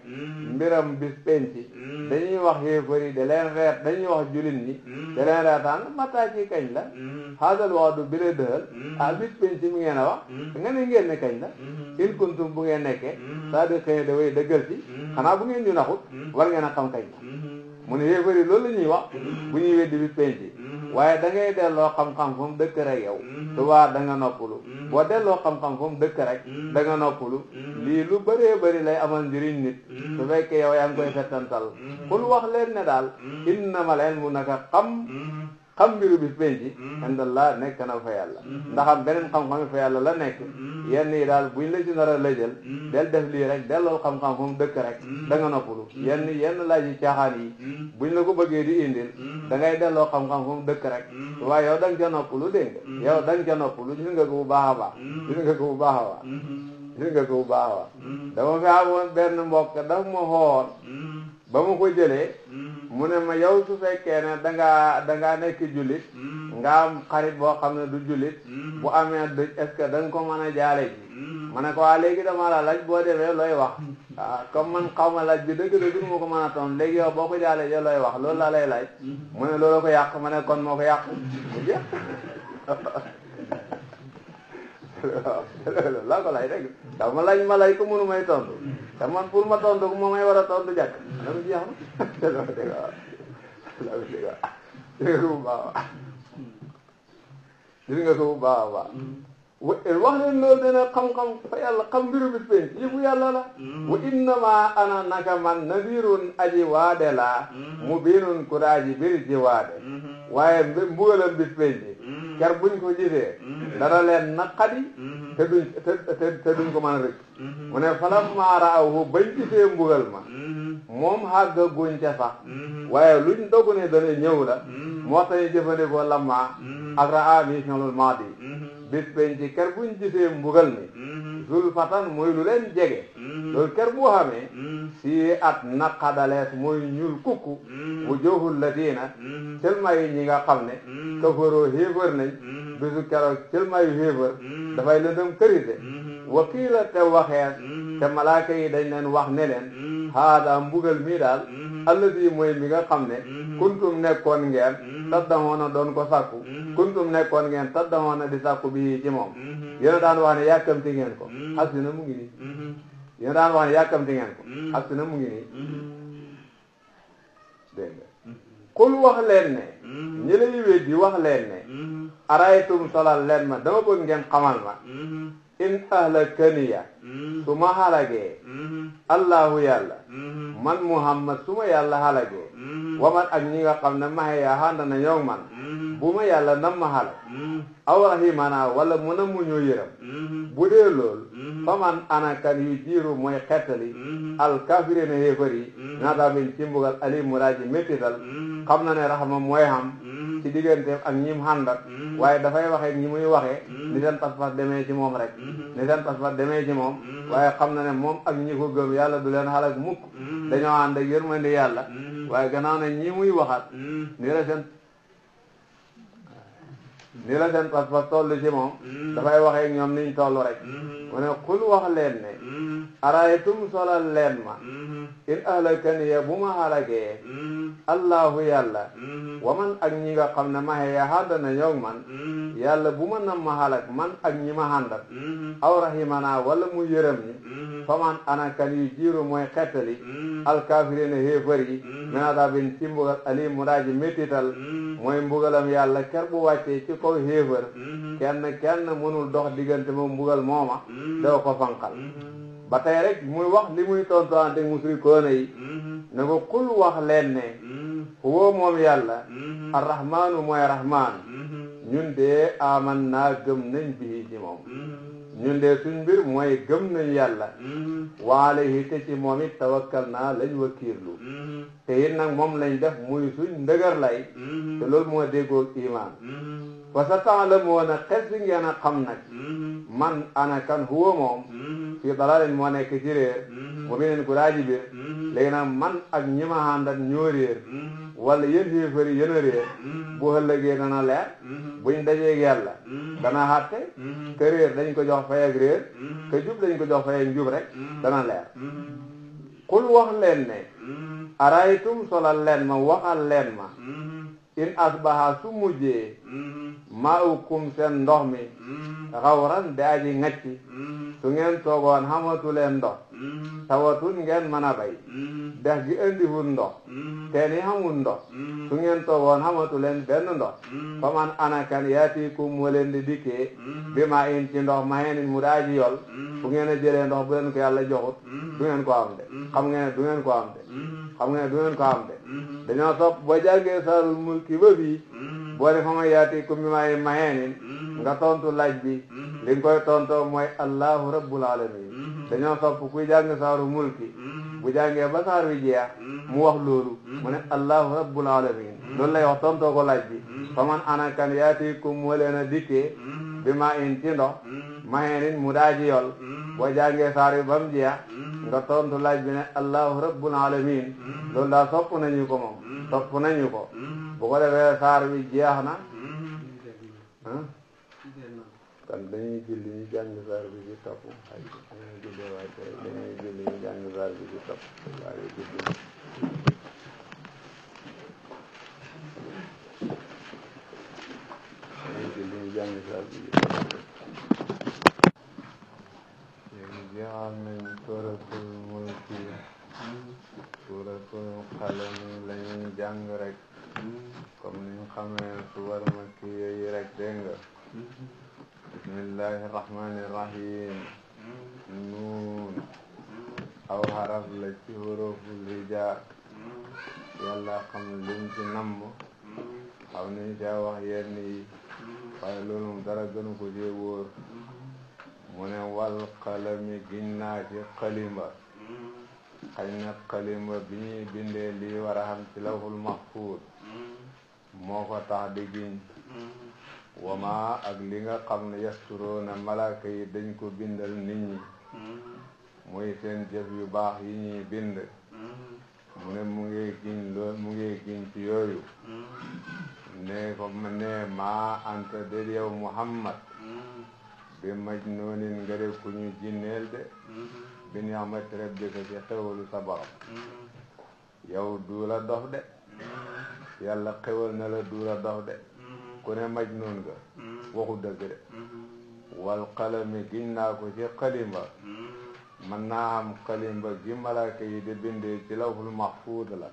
mbiram bis penci dañuy wax xéefar yi da leen reet dañuy wax jullit ñi da leen reetaan mataa ci kañ la xaasal wax du bi la dëhal bis penci mi ngeen a wax nga ne ngeen ne kañ la in kuntum bu ngeen nekkee saa di xëy da way dëggal ci xanaa bu ngeen ñu naxut war ngeen a xam kañ la mu ne xéefar yi loolu la ñuy wax bu ñuy weddi bis penci waaye da ngay delloo xam-xam fu mu dëkk rek yow subaa da nga noppalu boo delloo xam-xam fu mu dëkk rek da nga noppalu lii lu bëree bëri lay amal njëriñ nit su fekkee yow yaa ngi koy settantal kul wax leen ne daal innamal ilmu naka xam mbiru bis penci indallah nekk na fa yàlla ndax am beneen xam-xam fa yàlla la nekk yenn yi daal buñ la ci nar a lëjal del def lii rek delloo xam-xam fu mu dëkk rek da nga noppalu yenn laaj yi caaxaan yi buñ la ko bëggee di indil da ngay delloo xam-xam fu mu dëkk rek waaye yow da nga ca noppalu dégg nga yow da nga ca noppalu gis nga ko bu baax a baax gis nga ko bu baax a baax gis nga ko bu baax a baax dama fi amoon benn mbokk daf ma xool ba ma ko jëlee mu ne ma yow su fekkee ne dangaa nekk jullit nga am xarit boo xam ne du jullit bu amee dëj est-ce que da nga ko mën a jaale ji ma ne ko waa léegi dama la laaj boo defee looy wax comme man xaw ma laaj bi dëgg-dëgg du ma ko mën a toon léegi yow boo ko jaale ji looy wax loolu laa lay laaj mu ne loolu ko yàq ma ne kon moo ko yàq mu jeex laa ko lay rek dafa ma laaj ma lay ko mënu may tontu te man pour ma tontu ko moo may war a tontu jàkk dama jeex na dama dégg gis nga ko bu baax a baax wax leen loolu dana xam-xam fa yàlla xam mbiru bis penc yëfu yàlla la wa innama ana naka man nadirun aji waade laa mubinun ku daaji biri ci waade waaye mbugalam bis penc ker buñ ko gisee dara leen naqadi te duñ ko mën a rëcc mu ne falammaa ra'awhu bañ gisee mbugal ma moom xàgg guñ ca sax waaye luñ dogu ne dana ñëw la moo tax ñu jëfandikoo lamma ak ra'a mi fi'lul maadi bis penc ker buñ gisee mbugal mi zulfatan mooy lu leen jege loolu ker bu xamee si at naqadalees mooy ñuul kukku wujuhul ladina cëlmayu ñi nga xam ne kafaroo xéefar nañ bisu keroog cëlmayu xéefar dafay lëndëm kërise wakiila te waxees te malaaka yi dañ leen wax ne leen haada mbugal mii daal alladi mooy mi nga xam ne kuntum nekkoon ngeen taddamoona doon ko sàkku kuntum nekkoon ngeen taddamoona di sàkku bi ci moom yéen daan wax ne yàkkamti ngeen ko agsi na mu ngi nii yéen daan wax ne yàkkamti ngeen ko agsi na mu ngi nii dégg nga xul wax leen ne ñi lay weddi wax leen ne araytum solal leen ma dama bëgg ngeen xamal ma in ahlakaniya su ma halagee allahu yàlla man muhammad su ma yàlla halagee waman ak ñi nga xam ne maxe yaa xànd na ñoog man bu ma yàlla nam ma halag aw rahimana wala mu na mu ñoo yëram bu dee loolu faman anakan yu jiiru mooy xettali alkafirina xéefar yi naata bin ci mbugal ali muraaji méttital xam na ne raxma mooy xam ci digganteem ak ñim xàndat waaye dafay waxee ñi muy waxee ni seen pas-pas demee ci moom rek ni seen pas-pas demee ci moom waaye xam na ne moom ak ñi ko gëm yàlla du leen xalak mukk dañoo ànd ak yërmande yàlla waaye gannaaw ne ñi muy waxat ni la seen pas-pas toll ci moom dafay waxee ñoom niñ toll rek mu ne xul wax leen ne araytum solal leen ma in ahlakaniya bu ma halagee allahu yàlla waman ak ñi nga xam ne maxe ya xànd na ñoog man yàlla bu ma nam ma halak man ak ñi ma xàndat aw rahimana wala mu yërëm ñi faman anakan yu jiiru mooy xettali alkafirina xéefar yi minata bin ci mbugal ali mu daaji méttital mooy mbugalam yàlla ker bu wàccee ci kaw xéefar kenn mënul dox diggante moom mbugal mooma doo ko fanqal ba tey rek muy wax li muy tontuwante musrikoona yi ne ko kul wax leen ne huwa moom yàlla arrahmaanu mooy rahmaan ñun de aman naa gëm nañ bii ci moom ñun de suñ mbir mooy gëm nañ yàlla waalehi te ci moom it tawakkal naa lañ wakkiirlu te it nag moom lañ def muy suñ ndëgër lay te loolu moo déggoog iman wa sa ta'lamuuna xes bi ngeen a xam nag man ana kan huwa moom fii dalalin moo nekk ci réer mu beneen ku daaji biir léegi nag man ak ñi ma àndat ñoo réer wala yéen xéefari yéen a réer bu ëllëgee dana leer buñ dajeeg yàlla dana xàtte ke réer dañ ko jox fay ak réer ke jub dañ ko jox fay ak njub rek dana leer xul wax leen ne araytum solal leen ma waxal leen ma in asbaha su mujjee maa'ukum seen ndox mi xawran daaji ngacci su ngeen toogoon xamatu leen ndox tawatun ngeen mën a bay dex gi indiwul ndox teen yi xamul ndox su ngeen toogoon xamatu leen benn ndox fa man anakan yaatikum moo leen di dikkee bi ma in ci ndox ma heenin mu daaji yol fu ngeen a jëlee ndox bu leen ko yàlla joxut du ngeen ko am de xam ngeen du ngeen ko am de xam ngeen du ngeen ko am de dañoo sopp ba jàngee saarul mulki ba fii boo ne fa ma yaatikum bi ma in ma heenin nga tontu laaj bi li nga koy tontoo mooy allahu rabbul alamin dañoo sopp kuy jàng saaru mulki bu jàngee ba saar wi jeex mu wax loolu mu ne allahu rabbul alamin loolu lay wax tontoo ko laaj bi fa man anakan yaatikum moo leen a dikkee bi ma in ci ndox maheenin mu daaji yol boo jàngee saar wi ba mu jeex nga tontu laaj bi ne allahu rabbul alamin loolu daa sopp nañu ko moom sopp nañu ko bu ko defee saar wi jeex na kon dañuy julli ñu jàng saar bi ci topp dañuy julli waaye dañuy julli ñu jàng saar bi ci topp waaye julli dañuy julli ñu jàng saar bi ci topp yéen jeexal nañ suuratul mulki suuratul qalami lañuy jàng rek comme niñ xamee suwar makki yi rek dégg nga bismillahi rahmani rahim nuun aw xaraf la ci huruful hijaa yàlla xam lim ci namm xaw nañ ca wax yenn yi waaye loolu moom dara gënu ko ci wóor mu ne wal qalami giñ naa ci xalimba xañ na xalimba bi ñuy bindee lii war a xam ci lawhul mahfuuz moo ko tax di giñ wama ak li nga xam ne yasturoona malaaka yi dañ ko bindal nit ñi muy seen jëf yu baax yi ñuy bind mu ne mu ngi giñ ci yooyu ne ko ne maa anta déet yow Muhammad bi majnuunin nga de ku ñu jinneel de bi ni'mati rabbika ci xewalu sa borom yow du la dof de yàlla xewal na la du la dof de ku ne majnuun nga waxu dëgg de wal qalami giñ naa ko ci xalimba mën naa am xalimba gi malaaka yi di bindee ci lawhul mahfuud la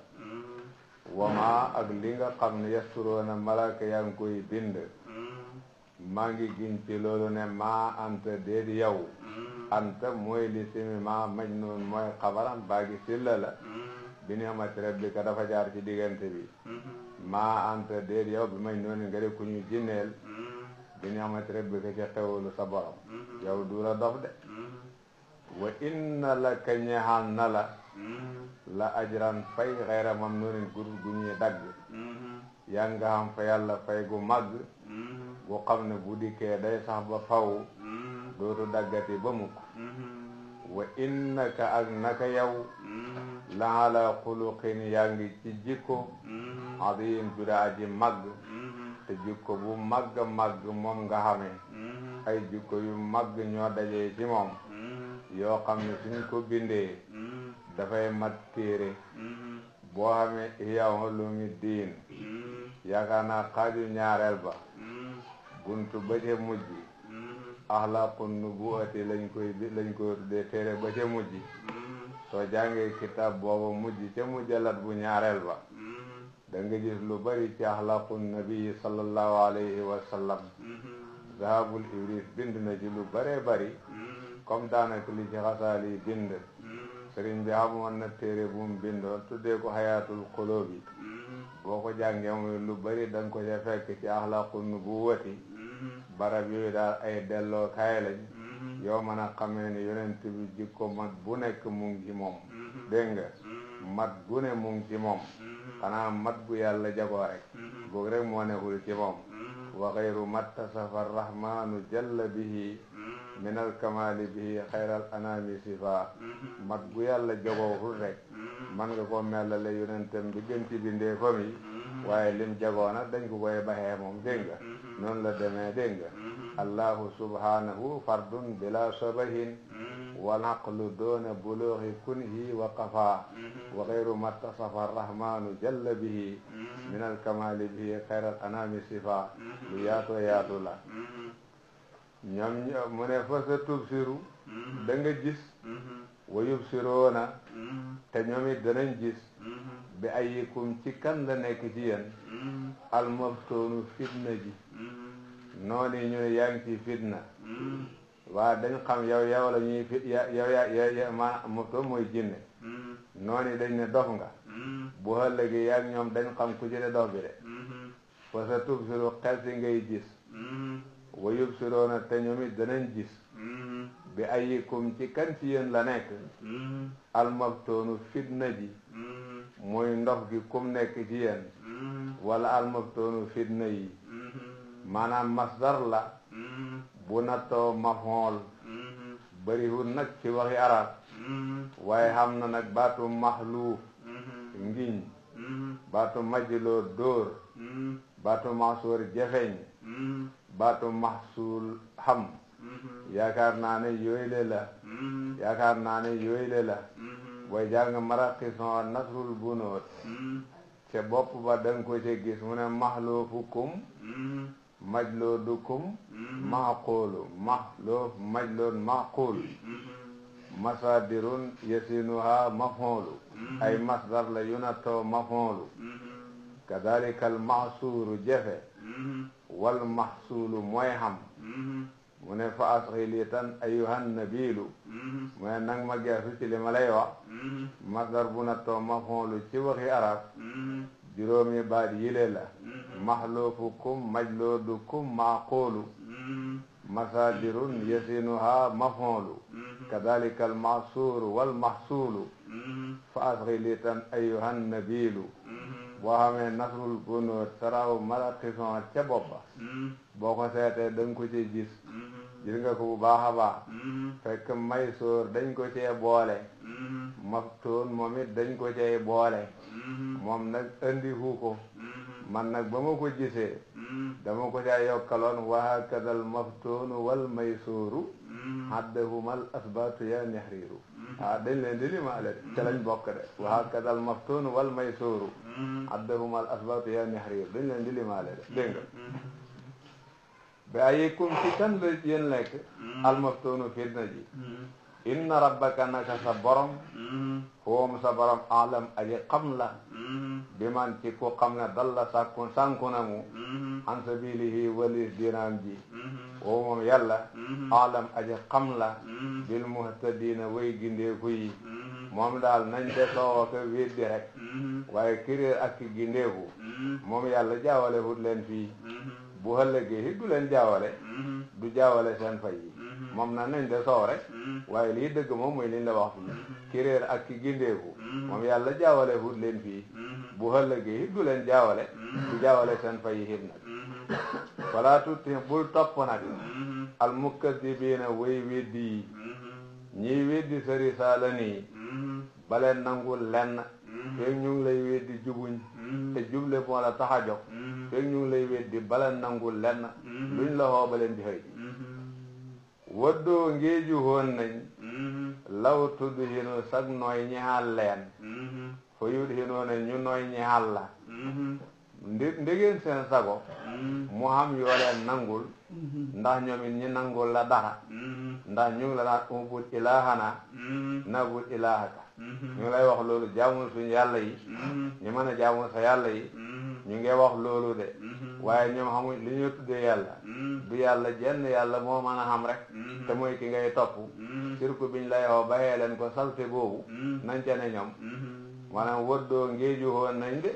wama ak li nga xam ne yasturoona malaaka yaa ngi koy bind maa ngi giñ ci loolu ne maa anta déet yow anta mooy li simi maa majnuun mooy xabaram baagi silla la bi ni'mati rabbika dafa jaar ci diggante bi maa anta déet yow bi majnuun nga de ku ñu jinneel bi ni'mati rabbika ci xewalu sa borom yow du la dof de wa inna la ka ñeexal na la ajran fay xayra mamnuunin gudul gu ñuy dagg yaa nga xam fa yàlla fay gu màgg bu xam ne bu dikkee day sax ba faw dootu daggati ba mukk wa innaka ak naka yow la ala xuluqin yaa ngi ci jikko azim judaa ji màgg te jikko bu màgg màgg moom nga xamee ay jikko yu màgg ñoo dajee ci moom yoo xam ne suñ ko bindee dafay mat téere boo xamee Ihya Ulumuddin yaakaar naa xaaju ñaareel ba buntu ba ca mujj axlaaqun nubuwati lañ koy tuddee téere ba ca mujj soo jàngee kitaab booba mujj ca mujjalat bu ñaareel ba da nga gis lu bari ci axlaaqun nabi sallallahu alayhi wa sallam zahabul ibris bind na ci lu baree bari comme daanaka li ci xasaal yi bind sëriñ bi xamoon na téere bu mu bindoon tuddee ko xayaatul xuloobi boo ko jàngee muy lu bari da nga ko ca fekk ci axlaaqun nubuwati barab yooyu daal ay delloo kaay lañ yow mën a xamee ne yonent bi jikko mat bu nekk mu ngi ci moom dégg nga mat bu ne mu ngi ci moom xanaa mat bu yàlla jagoo rek boog rek moo nekkul ci moom wa xayru mattasafa arrahmanu jalla bihi min alkamali bihi xayral anami sifa mat bu yàlla jagoowul rek man nga ko mellale yonentam bi gën ci bindee fa mi waaye lim jagoo nag dañ ko koy baxee moom dégg nga noonu la demee dégg nga allahu subhanahu fardun bila shabahin wal aqlu doona buluuxi kunhi wa qafa wa xayru mattasafa arrahmanu jalla bihi min alkamali bihi xayral anami sifa lu yaatoo yaatu la ñoom mu ne fa sa tubsiru da nga gis wa yubsiroona te ñoom it danañ gis bi ayikum ci kan la nekk ci yéen almaftoonu fitna ji noonu ñu ne yaa ngi ci fitna waa dañ xam yow la ñuy fit yow ma maftoon mooy jinne noonu dañ ne dof nga bu ëllëgee yaa ngi ñoom dañ xam ku ci ne dof bi de fa sa tubsiru xel si ngay gis wa yubsiroona te ñoom it danañ gis bi ayikum ci kan ci yéen la nekk almaftoonu fitna ji mooy ndox gi kum nekk ci yéen wala almaftoonu fitna yi maanaam masdar la bu nattoo mafool bariwul nag ci waxi arab waaye xam na nag baatu maxluuf ngiñ baatu majloo dóor baatu maxsuur jafeñ baatu maxsuul xam yaakaar naa ne yooyu la booy jàng maraqison nasrul bunóot ca bopp ba danga ko ca gis mu ne maxloofukum majloodukum maxquulu maxloof majlood maxquul masadirun yasinuha maf'ulu ay masdar la yunattoo maf'ulu kadalika al maxsuuru jafe wal maxsuulu mooy xam mu ne fa asxi lii tan ayuhan nabilu mu ne nang ma geesu ci li ma lay wax masdar bu nattoo maf'ulu ci waxi arab juróomi baat yile la maxloofukum majloodukum maaquulu masadirun yasinuha maf'ulu kadalika al maxsuuru wal maxsuulu fa asxi lii tan ayuhan nabilu boo xamee nasrul bunóot saraw malakison ca boppa boo ko seetee da nga ko ci gis nga ko bu baax a baax fekk Maysoor dañ ko cee boole Maftuun moom it dañ ko cee boole moom nag andi hu ko man nag ba ma ko gisee dama ko caa yokkaloon wa hakadal Maftuun wal Maysooru haddahumal asbaatu ya nihriiru dañ leen di limaale ca lañ bokk de wa hakadal Maftuun wal Maysooru haddahumal asbaatu ya nihriiru dañ leen di limaale de dégg nga ba ayikum ci kan la yéen lekk almaftuunu fitna ji inna rabbaka naka sa borom huwam sa borom alam aji xam la bi man ci ku xam ne dalla sànku na mu an sabilihi walis dinaam ji woo moom yàlla alam aji xam la bil muhtadina way gindeeku yi moom daal nañ de soowa ko weddi rek waaye kiréer ak ki gindeeku moom yàlla jaawale hut leen fii bu ëllëgee it du leen jaawale du jaawale seen fay yi moom na nañ de soow rek waaye lii dëgg moom mooy liñ la wax fii ki réer ak ki gindeeku moom yàlla jaawale hut leen fii bu ëllëgee it du leen jaawale du jaawale seen fay yi it nag wala tuuti bul topp nag al mukkadibiina way weddi yi ñiy weddi sa risaala nii baleen nangul lenn feeg ñu ngi lay weddi jubuñ te juble moo la tax a jóg feeg ñu ngi lay weddi baleen nangul lenn luñ la xoo baleen di xëy waddoo ngeeju woon nañ law tudd hinu sag nooy ñexal leen fa yut hinoo ne ñu nooy ñexal la ndegeen seen sago mu xam yoo leen nangul ndax ñoom it ñi nangul la dara ndax ñu ngi la naan ubud ilaahana nabud ilaahaka ñu ngi lay wax loolu jaamul suñu yàlla yi ñu mën a jaamul sa yàlla yi ñu ngi wax loolu de waaye ñoom xamuñ li ñu tuddee yàlla du yàlla jenn yàlla moo mën a xam rek te mooy ki ngay topp sirku biñ lay wax baxee leen ko salte boobu nañ ca ne ñoom maanaam wëddoo ngeeju woon nañ de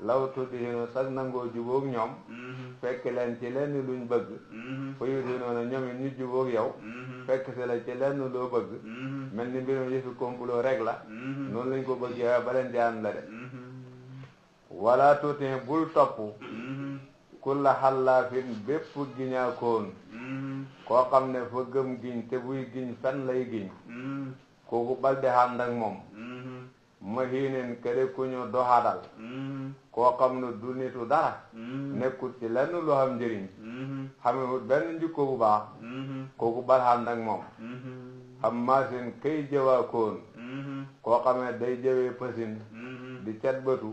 law tuddi hinu sag nangoo jubóog ñoom fekk leen ci lenn luñ bëgg fa yu dinoo ne ñoom it ñu jubóog yow fekk si la ci lenn loo bëgg mel ni mbirum yëfi complot rek la noonu lañ ko bëggee ba leen jaan la de wala tuuti bul topp kulla xallaafin bépp giñaakoon koo xam ne fa gëm giñ te buy giñ fen lay giñ kooku balde ànd ak moom mahiinin kede ku ñu doxadal koo xam ne du nitu dara nekkul ci lenn lu xam njëriñ xamewut benn njikko bu baax kooku bal ànd ak moom xam maasin kay jëwaakoon koo xam ne day jëwee pësin di cet bëtu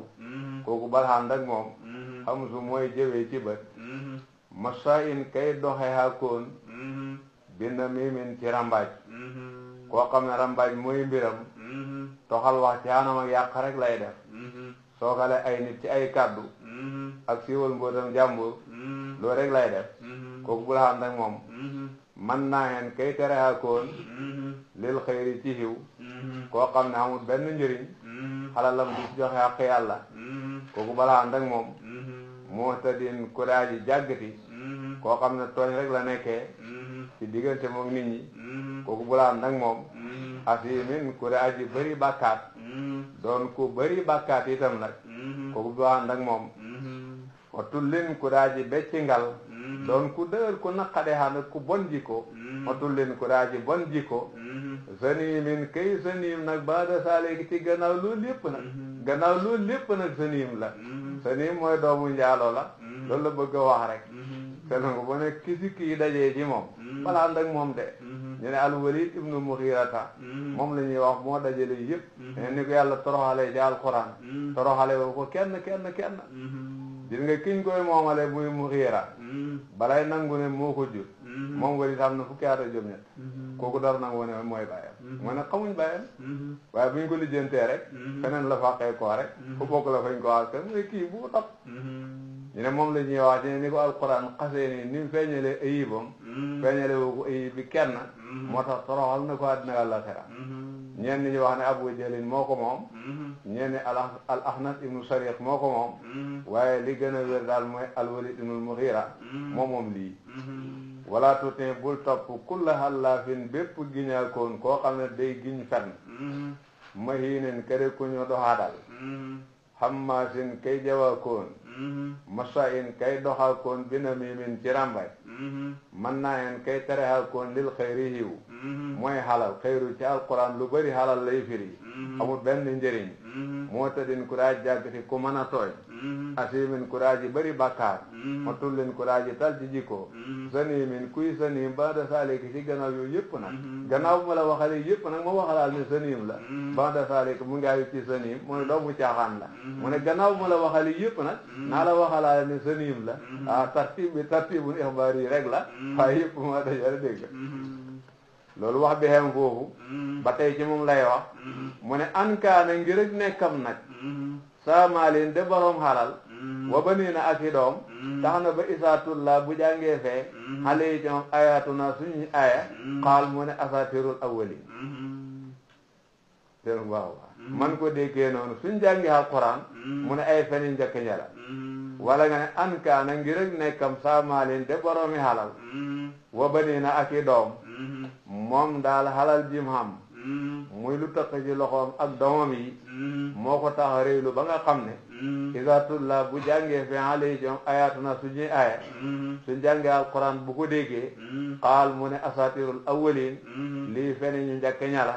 kooku bal ànd ak moom xam su mooy jëwee ci bët masa in kay doxe haakoon binda mimin ci rambaaj koo xam ne rambaaj mooy mbiram toxal wax ci anam ak yàq rek lay def sookale ay nit ci ay kàddu ak siiwal mbootam jàmbur loolu rek lay def kooku bul ànd ak moom man naa hen kay tere haakoon lil xëyri ci xiw koo xam ne amul benn njëriñ xalalam di joxe àq yàlla kooku bala ànd ak moom muhtadin ku daaji jàggati koo xam ne tooñ rek la nekkee ci diggante moom nit ñi kooku bala ànd ak moom asimin ku daaji bëri bàkkaat doon ku bëri bàkkaat itam nag kooku bala ànd ak moom wa tullin ku daaji becci ngal doon ku dëgër ku naqade xana ku bon jikko wa tullin ku daaji bon jikko zanimin kay zanim nag baada saaleegi ci gannaaw loolu lépp nag gannaaw loolu lépp nag zanim la zanim mooy doomu njaaloo la loolu la bëgg a wax rek selon ko bu ne kisi kii dajee ci moom bala ànd ak moom de ñu ne al-Walid ibnu Mughirata moom la ñuy wax moo dajale yëpp ni ko yàlla toroxalee ci alquran toroxale woo ko kenn gis nga kiñ koy moomale muy Mughira balay nangu ne moo ko jur moom Walid am na fukki at ak juróom-ñett kooku dara nangu ne mooy bàyyam moo ne xamuñ bàyyam waaye bu ñu ko lijjantee rek feneen la fàqee koo rek fu bokk la fañ ko aska muy kii bu topp ñu ne moom la ñuy wax ci ne ni ko alquran xasee ni mu feeñalee ayibam feeñale woo ko ayib bi kenn moo tax toroxal na ko àddina àllaxira ñenn ñi wax ne Abu Jahlin moo ko moom ñenn al Ahnas ibnu Sariq moo ko moom waaye li gën a wér daal mooy al-Walid ibnu Mughira moom lii wala tuuti bul topp kulla hallaafin bépp giñaakoon koo xam ne day giñ fenn mahiinin kere ku ñu doxaadal hammaasin kay jawaakoon masa'in kay doxaakoon bi namiimin ci ràmbay man naa en kay terexaakoon lil xayri hiw mooy xalal xayru ci alquran lu bari xalal lay firi amul benn njëriñ moo tëddin kuraaj jàggati ku mën a tooñ asimin kuraaji bari bàkkaar ma tullin kuraaji tal ci jikko sanimin kuy sanim ba da saaliki ci gannaaw yooyu yëpp nag gannaaw bu ma la waxale yëpp nag ma waxalaal ne sanim la ba da saaliki mu ngi ayu ci sanim mu ne doomu caaxaan la mu ne gannaaw bu ma la waxale yëpp nag naa la waxalaal ne sanim la tartib bi tartibul ixbaar yi rek la waaye yëpp ma dajale dégg loolu wax bi xem foofu ba tey ci moom lay wax mu ne ankaana ngir ak nekkam nag saamaalin de borom xalal wa baniina ak i doom tax na ba isaatullah bu jàngee fee xale yi ci moom ayatuna suñu aya xaal mu ne asatirul awwalin te waaw man ko déggee noonu suñ jàngi alquran mu ne ay feni njëkk ña la wala nga ne ankaana ngir ak nekkam saamaalin de boromi xalal wa baniina ak i doom moom daal xalal jim xam muy lu tëq ci loxoom ak doomam yi moo ko tax a réylu ba nga xam ne isaatullah bu jàngee fi alay jom ayatuna suñuy aya suñ jàngee alquran bu ko déggee xaal mu ne asatirul awwalin lii feni ñu njëkk ñala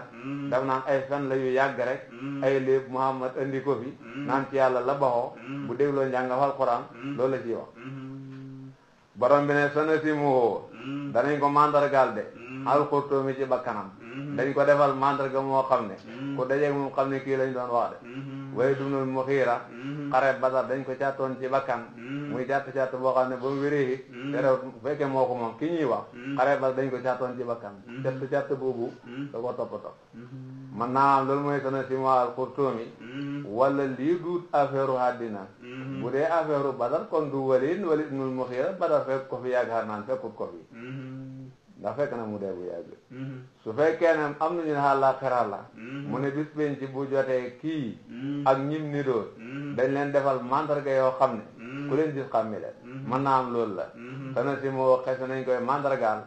daf naan ay fen la yu yàgg rek ay léeb Muhammad andi ko fi naan ci yàlla la baxoo bu dégloo njàngaf alquran loolu la ciy wax borom bi ne sana si mu danañ ko mandargaal de alxurtoomi ci bakkanam dañ ko defal mandarga moo xam ne ku dajeeg moom xam ne kii lañ doon wax de way dunul mu xiira xare Badar dañ ko càttoon ci bakkan muy càtt boo xam ne ba mu wéree te rew fekkee moo ko moom ki ñuy wax xare Badar dañ ko càttoon ci bakkan càtt boobu da ko toppatoo man naa am loolu mooy sana si mu alxurtoomi wala lii du affaire àddina bu dee affaire Badar kon du Walid ibnul Mughira Badar fekk ko fi yaakaar naan fekkut ko fi ndax fekk na mu dee bu yàgg su fekkee ne am nañu ne àllaaxira la mu ne bis penc bu jotee kii ak ñim ni doon dañ leen defal mandarga yoo xam ne ku leen gis xàmmi leen mën naa am loolu la sana si moo xese nañ koy mandargaal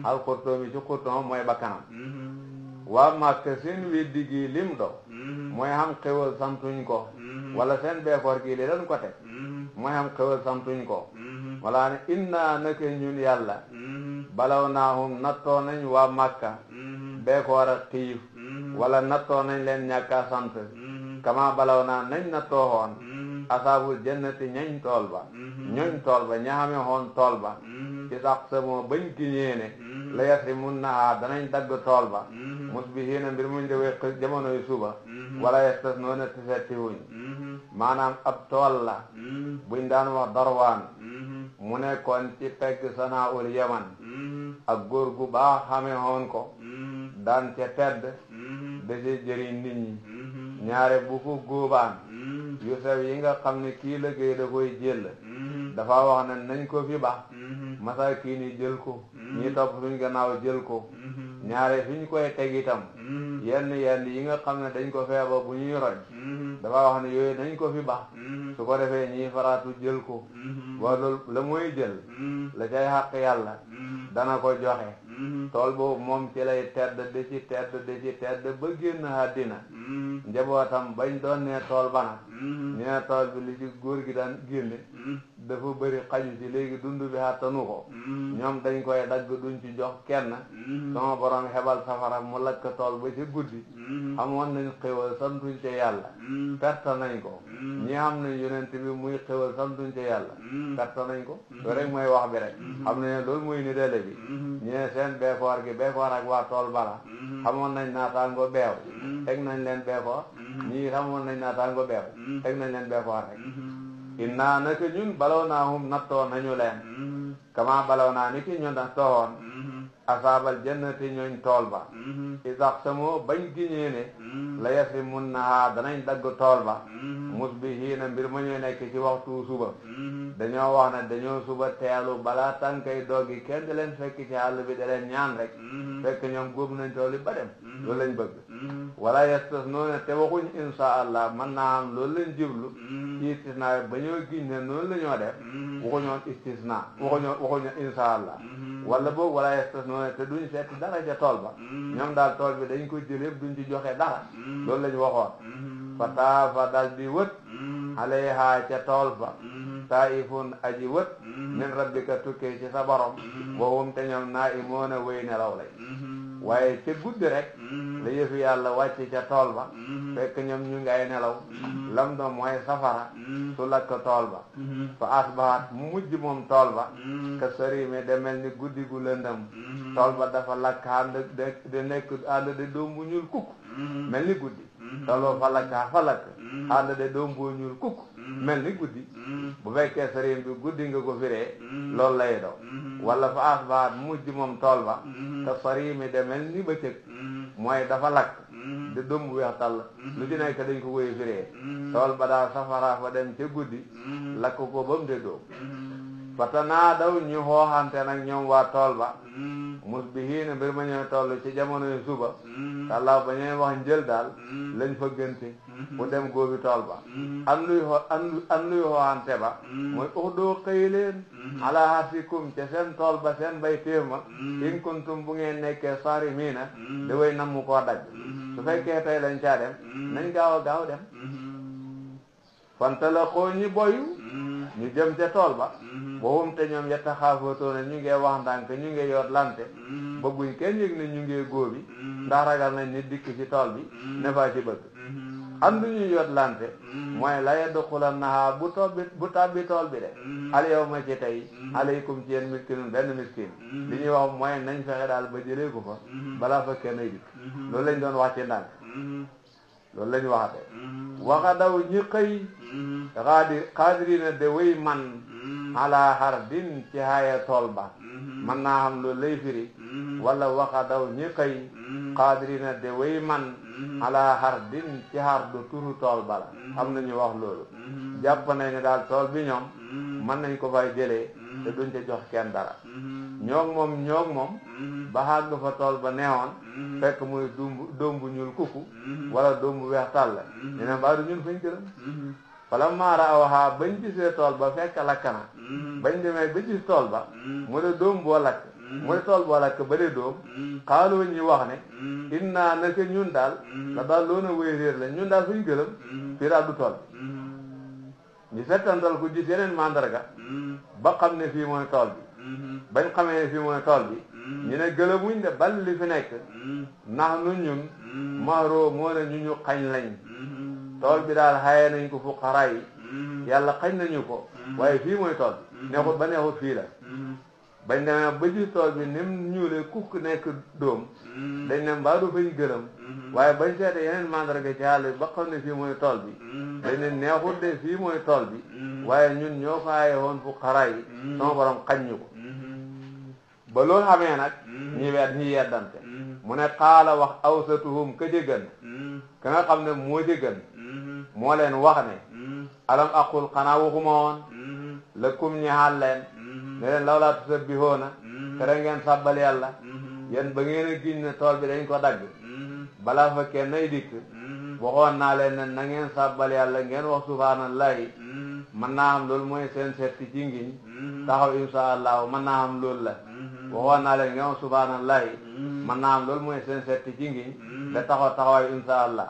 al xurtoom yi ci xurtoom mooy bakkanam waa Màkka seen weddi gi lim do mooy xam xewal santuñ ko wala seen beekoor gi li leen ko teg mooy xam xewal santuñ ko wala ne inna naka ñun yàlla balaw naahum nattoo nañ waa Màkka beekoor ak xiif wala nattoo nañ leen ñàkka sant kama balaw naa nañ nattoo xoon asaabul jannati ñañ tool ba ñoñ tool ba ñaxame xoon tool ba ci sax sa moo bañ giñee ne la yasi mun nahaa danañ dagg tool ba musbihiina mbir muñ dewee jamonoy suba wala yestas noona te setti wuñ maanaam ab tool la buñ daan wax Darwaan mu nekkoon ci pegg Sanaaul Yaman ak góor gu baax xame xoon ko daan ca tedd da ci jëriñ nit ñi ñaare bu ko góobaan yu sew yi nga xam ne kii liggéey da koy jël dafa wax ne nañ ko fi ba masaakiin yi jël ko ñi topp suñ gannaaw jël ko ñaare suñ koy teg itam yenn yi nga xam ne dañ ko feeba bu ñuy roñ dafa wax ne yooyu nañ ko fi ba su ko defee ñiy faraatu jël ko wa loolu la mooy jël la cay xàq yàlla dana ko joxe tool boobu moom ci lay tedd di ci tedd ba génn àddina njabootam bañ doon ne tool ba nag nee tool bi li ci góor gi daan génne dafa bëri xaju ci léegi dund bi xàttanu ko ñoom dañ koy dagg duñ ci jox kenn sama borom xebal safara mu lakk tool ba ci guddi amoon nañ xéwal santuñ ca yàlla perte nañ ko ñi xam nañ yonent bi muy xéwal santuñ ca yàlla perte nañ ko loolu rek mooy wax bi rek xam nañ loolu muy ni dele bi ñee seen beekoor ak waa tool bala xamoon nañ naataango beew teg nañ leen beekoor ñii xamoon nañ naataango beew teg nañ leen beekoor rek innaa naka ñun balaw naahum nattoo nañu leen kama balaw naa ni ki ñu nattoowoon asaabal jannati ñooñ tool ba isax samoo bañ giñee ne la yasi mun nahaa danañ dagg tool ba musbihiina mbir ma ñuy nekk ci waxtu suba dañoo wax ne dañoo suba teelu balaa tànkay doggi kenn di leen fekk ci àll bi da leen ñaan rek fekk ñoom góob nañ tool yi ba dem loolu lañ bëgg wala yestas noonu te waxuñ insha allah man naa am loolu lañ jublu ci istisna ba ñoo giñ ne noonu la ñoo def waxuñoon istisna waxuñu insha allah wala boobu wala yestas noonu te duñ seet dara ca tool ba ñoom daal tool bi dañ ko jël yëpp duñ ci joxe dara loolu lañ waxoon fa taafa dal di wët alayha ca tool ba taifun aji wët min rabbika tukkee ci sa borom wahum te ñoom naa'imoona wéy nelaw lay waaye ca guddi rek la yëfi yàlla wàcc ca tool ba fekk ñoom ñu ngay nelaw lam doon mooy safara su lakk tool ba fa asbahat mu mujj moom tool ba ka sarime de mel ni guddi gu lëndëm tool ba dafa lakk ànd de nekk ànd de doom bu ñuul kukk mel ni guddi tool ba fa lakk ànd de doom bu ñuul kukk mel ni guddi bu fekkee sarim bi guddi nga ko firee loolu lay do wala fa asbahat mu mujj moom tool ba ka sarime de mel ni bëccëg mooy dafa lakk de doom bu weex tàll lu ci nekk dañ ko koy firee tool ba daal safara fa dem ca guddi lakk ko ba mu de doom fatanaa daw ñu xooxante nag ñoom waa tool ba musbihiina mbir ma ñëw toll ci jamonoy suba tàllaaw ba ñuy wax njël daal lañ fa gënte bu dem góobi tool ba an luy xooxante ba mooy uxdoo xëy leen ala hasikum ca seen tool ba seen bay téef ma in kuntum bu ngeen nekkee sarimiina da way namm koo dagg su fekkee tey lañ caa dem nañ gaaw dem fanta la xoo ñi boyu ñu jëm ca tool ba boobu te ñoom yetta xaafotoona ñu ngee wax ndànk ñu ngee yoot lante bëgguñ kenn yëg ne ñu ngee góobi ndax ragal nañ nit dikk ci tool bi ne faa ci bëgg am ñu yoot lante mooy la yadxula naha bu tàbbi tool bi de al yawma ci tey alaykum ci yéen miskinun benn miskin li ñuy wax mooy nañ fexe daal ba jëlee ko fa balaa fa kenn ay dikk loolu lañ doon wax ci ndànk loolu lañ waxate waxa daw ñi xëy xaadirina de way man ala hardin ci haya tool ba man naa xam loolu lay firi wala waxa daw ñi xëy xaadirina de way man ala hardin ci hardu turu tool ba la am nañu wax loolu jàpp nañ ne daal tool bi ñoom mën nañ ko fay jëlee te duñ ca jox kenn dara ñoog moom ba xàgg fa tool ba neexoon fekk muy doom bu ñuul kukku wala doom bu weex tàll ñu ne mbaa du ñun fañ gërëm fala maara awhaa bañ gisee tool ba fekk lakk na bañ demee ba gis tool ba mu de doom boo lakk mu de tool boo lakk ba de doom xaaloo ñu wax ne innaa naka ñun daal la daal loona wéy réer la ñun daal fuñ gërëm fii daal du tool ñu settantal ko gis yeneen mandarga ba xam ne fii mooy tool bi bañ xamee ne fii mooy tool bi ñu ne gëlëmuñ de bal li fi nekk ndax nu ñun maaroo moo ne ñu xañ lañ tool bi daal xaye nañ ko fuqara yi yàlla xañ nañu ko waaye fii mooy tool bi neexut ba neexut fii la bañ demee ba gis tool bi ni mu ñuulee kukk nekk dóom dañ ne mbaa du fañ gërëm waaye bañ seete yeneen mandarga ci àll bi ba xam ne fii mooy tool bi dañ ne neexut de fii mooy tool bi waaye ñun ñoo ko xaye woon fuqara yi sama borom xañ ñu ko ba loolu xamee nag ñi yeddante mu ne xaala wax awsatuhum ka jëgën ka nga xam ne moo jëgën moo leen wax ne alam aqul xanaa waxuma woon lakum ñaxal leen ne leen lawlaa tusabbihoona tere ngeen sàbbal yàlla yéen ba ngeen a giñ ne tool bi dañ ko dagg balaa fa kenn nay dikk waxoon naa leen ne na ngeen sàbbal yàlla ngeen wax subhaanallahi mën naa xam loolu mooy seen setti ci ngiñ taxaw insha allahu mën naa xam loolu la waxoon naa leen ngeen wax subhaanallahi mën naa xam loolu mooy seen setti ci ngiñ da taxawaay insha allah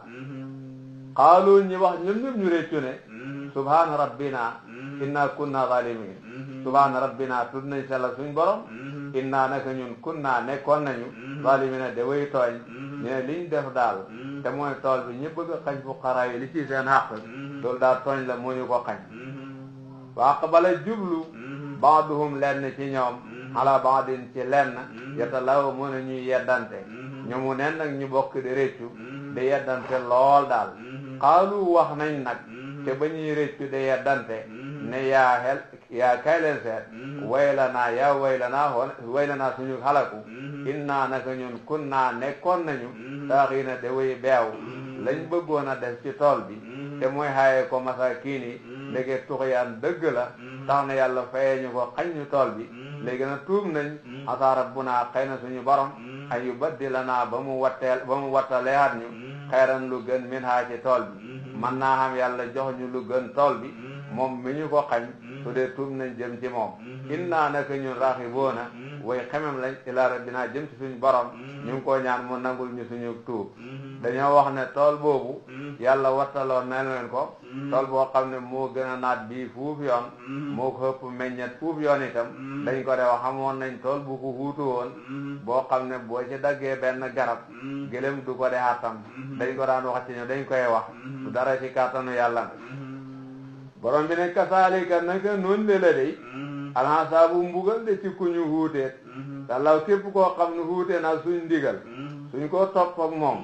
xaalu ñi wax ñoom ñëpp ñu réccu ne subhaana rabbina inna kunna zalimin subhaana rabbina tudd nañ sellal suñ borom inna naka ñun kunna nekkoon nañu zalimina de way tooñ ñu ne liñ def daal te mooy tool bi ñu bëgg a xañ fuqara yi li ci seen xàq loolu daal tooñ la moo ñu ko xañ wa aqbala jublu baaduhum lenn ci ñoom ala baadin ci lenn yatalaw mën a ñuy yeddante ñoomu nen nag ñu bokk di réccu di yeddante lool daal xaalu wax nañ nag te ba ñuy réccu di yeddante ne yaa kay leen seet waylanaa suñu xalaku innaa naka ñun kunnaa nekkoon nañu taaxiina de way beew lañ bëggoon a def ci tool bi te mooy xaaye ko masakiin yi ndege tuxyaan dëgg la tax na yàlla fayee ñu ko xañ ñu tool bi léegi nag tuub nañ asaa rabbunaa xëy na suñu borom ay yubaddilanaa ba mu wattaleaat ñu xayran lu gën min haa ci tool bi man naa xam yàlla jox ñu lu gën tool bi moom mi ñu ko xañ su dee tuub nañ jëm ci moom innaa naka ñun raaxiboona way xemem lañ ilaa rabbinaa jëm ci suñu borom ñu ngi ko ñaan mu nangul ñu suñu tuub dañoo wax ne tool boobu yàlla wattaloon na leen ko tool boo xam ne moo gën a naat bii fuuf yoon moo ko ëpp meññet fuuf yoon itam dañ ko de wax xamoon nañ tool bu ko huutu woon boo xam ne boo ci daggee benn garab gëlëm du ko de xattam dañ ko daan wax ci ñoom dañ koy wax du dara ci kàttanu yàlla nag borom bi ne kasaalika naka noonu le la day alxasaabu mbugal de ci ku ñu huuteet yàlla képp koo xam ne huutee naa suñ ndigal suñ ko topp ak moom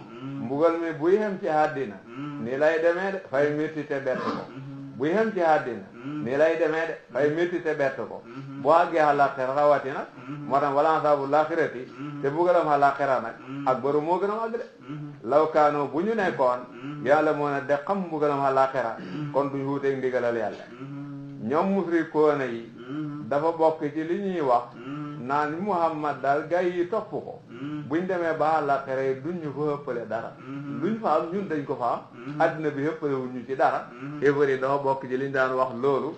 mbugal mi buy xem ci àddina nii lay demee de fay métti te bett ko buy xem ci àddina nii lay demee de fay métti te bett ko boo àggee àllaaxira rawati nag moo tax wala saabu laaxirati te mbugalam àllaaxira nag ak baru moo gën a màgg de law kaanoo bu ñu nekkoon yàlla moo ne de xam mbugalam àllaaxira kon duñ huuteeg ndigalal yàlla ñoom musrikoona yi dafa bokk ci li ñuy wax naan Muhammad daal gay yi topp ko buñ demee ba àllaaxira yi duñ ñu ko ëppale dara luñ fa am ñun dañ ko fa am addina bi ëppale wuñ ñu ci dara évar yi dafa bokk ci liñ daan wax loolu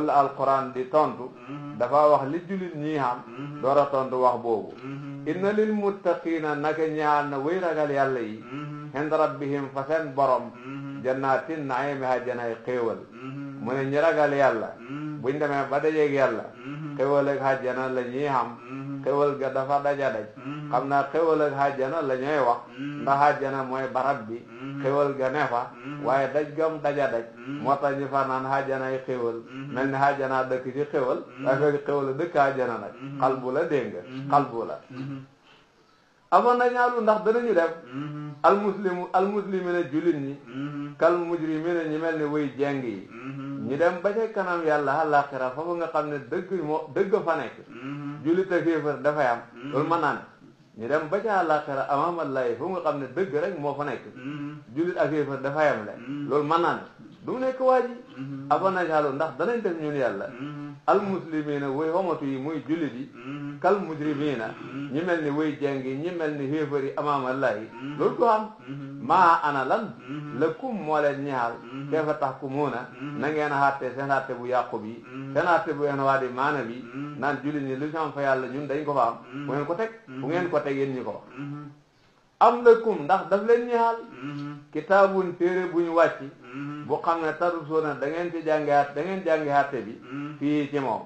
la alquran di tontu dafa wax li jullit ñii xam door a tontu wax boobu inna lil muttaqiina naka ñaal na way ragal yàlla yi inda rabbihim fa seen borom jannatin naimi hajjanay xéewal mu ne ñi ragal yàlla buñ demee ba dajeeg yàlla xéwal ak hajjana la ñuy xam xéwal ga dafa daja daj xam naa xéwal ak hajjana la ñooy wax ndax hajjana mooy barab bi xéwal ga ne fa waaye daj gam daja daj moo tax ñu fa naan hajjanay xéwal mel ni hajjana dëkk ci xéwal waaye fekk xéwal dëkk hajjana nag xalbu la dégg nga xalbu la amoon na ñaalu ndax danañu def almuslimina jullit ñi kal mujrimina ñi mel ni way jeng yi ñi dem ba ca kanam yàlla àllaaxira foofu nga xam ne dëgg fa nekk jullit ak kéefër dafay am loolu mën naa ne ñu dem ba ca àllaaxira amaamallahi foofu nga xam ne dëgg rek moo fa nekk jullit ak kéefër dafay am le loolu mën naa ne du nekk waa ji amoon na ñaalu ndax danañ def ñun yàlla almuslimina way xomatu yi muy jullit yi kal mujrimina ñi mel ni way jeng yi ñi mel ni xéefar yi amaamallahi loolu du am maa ana lan lakum moo leen ñaal kayfa tahkumuuna na ngeen xatte seen xatte bu yàqu bi seen xatte bu waa di maana bi naan jullit ñi lu ñu am fa yàlla ñun dañ ko fa am bu ngeen ko teg bu ngeen ko teg yéen ñi ko am lakum ndax daf leen ñaal kitaabun téere bu ñu wàcci bu xam ne tarusoona da ngeen ci jàngeat da ngeen jàngi xatte bi fii ci moom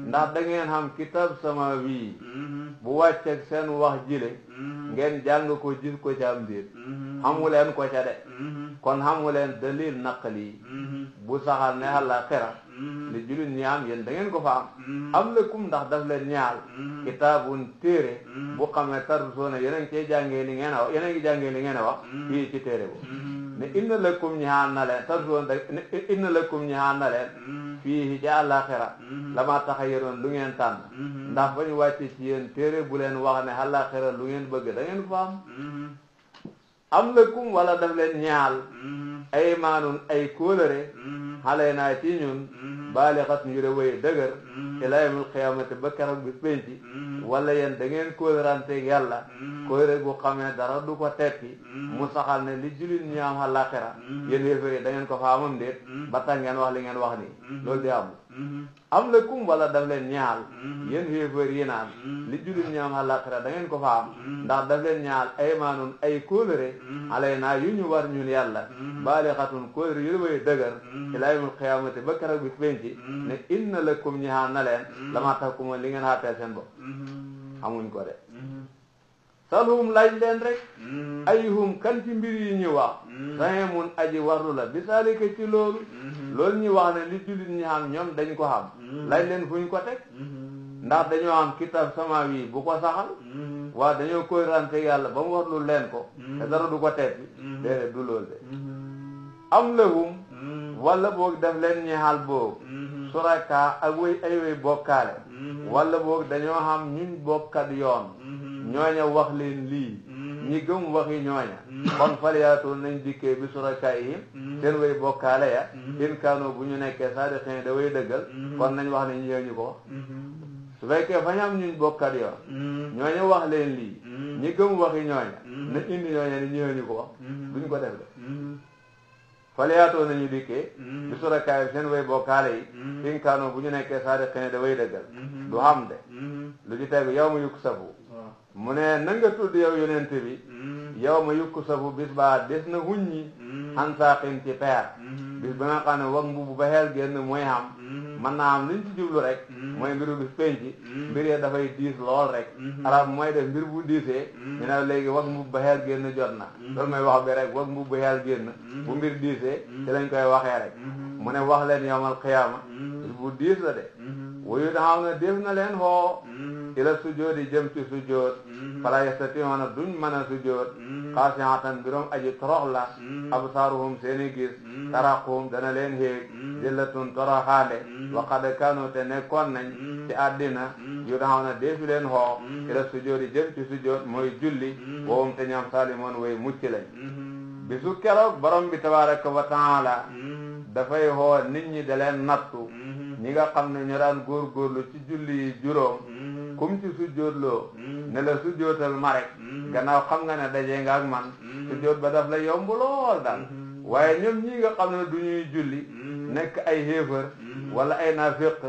ndax da ngeen xam kitab sama wii bu wàcceeg seen wax jile ngeen jàng ko gis ko ca am déet xamu leen ko ca de kon xamu leen dalil naqali bu saxal ne àllaaxira li jullit ñi am yéen da ngeen ko fa am lakum ndax daf leen ñaal kitaabun téere bu xam ne tarusoona yéen a ngi cee jàngee li ngeen a wax yéen a ngi jàngee li ngeen a wax fii ci téere bo ne inna lakum ñaan na leen tarusoona inna lakum ñaan na leen fii ci àllaaxira la ma tax a yéroon lu ngeen tànn ndax ba ñu wàcce ci yéen téere bu leen wax ne àllaaxira lu ngeen bëgg da ngeen ko fa am lakum wala daf leen ñaal ay maanun ay kóolëre xale naa ci ñun baalixat ñu de wéy dëgër ila yawmil qiyaamati ba keroog bi penci wala yéen da ngeen kóolëranteeg yàlla kóolëre gu xamee dara du ko teppi mu saxal ne li jullit ñi am àllaaxira yéen yéefar da ngeen ko fa amam déet ba tax ngeen wax li ngeen wax nii loolu di am lakum wala daf leen ñaal yéen yéefar yi naan li jullit ñi am àllaaxira da ngeen ko fa am ndax daf leen ñaal ay maanun ay kóolëre alay naa yu ñu war ñun yàlla baalixatun kóolëre yu wéy dëgër ila yawmil qiyaamati ba keroog bi penci ne inna lakum ñaan na leen la ma tax ku ma li ngeen xaatee seen bopp xamuñ ko de salhum laaj leen rek ayhum kan ci mbir yi ñu wax sahimun aji warlu la bisaalika ci loolu ñu wax ne li jullit ñi xam ñoom dañ ko xam laaj leen fuñ ko teg ndax dañoo am kitab samawi bu ko saxal waa dañoo koy rante yàlla ba mu warlu leen ko te dara du ko teppi déedéet du loolu de am lahum wala boog def leen ñeexal boobu suraka ak ay way bokkaale wala boog dañoo xam ñuñ bokkat yoon ñooña wax leen lii ñi gëm waxi ñooña kon faliyaatu nañ dikkee bi suraka yi seen way bokkaale ya in kaano bu ñu nekkee saadiqin da way dëggal kon nañ wax ne ñu ko wax su fekkee fañ am ñuñ bokkat yoon ñooña wax leen lii ñi gëm waxi ñooña na indi ñooña ni ñu ko wax duñ ko def de faliyaatoo nañu dikkee bi surakaay seen way bokkaale yi in kaano bu ñu nekkee saadiqin da way dëggal du xam de lu ci tegu yow mu yukk safu mu ne na nga tudd yow yonent bi yow ma yukku safu bis ba des na huññi an saaqin ci peer bis ba nga xam ne wag mbubu ba xeel génn mooy xam mën naa am liñ ci jublu rek mooy mbiru bis penc mbir ya dafay diis lool rek arab mooy def mbir bu diisee ñu ne léegi wag mbubu ba xeel génn jot na loolu mooy wax bi rek wag mbubu ba xeel génn bu mbir diisee ci lañ koy waxee rek mu ne wax leen yawmal qiyaama bis bu diis la de wuyu taxaw na def na leen xoo ila sujoodi jëm ci sujood fala yastati'una duñ mën a sujood xaasi'atan mbirom aji torox la absaaruhum seeni gis taraquhum dana leen xéeg zillatun toroxaande wa qad kaanu te nekkoon nañ ci àddina yu taxaw na defi leen xoo ila sujoodi jëm ci sujood mooy julli woowum te ñoom salimoon way mucc lañ bisu keroog borom bi tabaraka wa taala dafay xoo nit ñi da leen nattu ñi nga xam ne ñu daan góorgóorlu ci julli yi juróom kum ci sujjóotloo ne la sujjóotal ma rek gannaaw xam nga ne dajee nga ak man sujjóot ba daf la yomb lool daal waaye ñoom ñi nga xam ne du ñuy julli nekk ay xéefar wala ay naafiq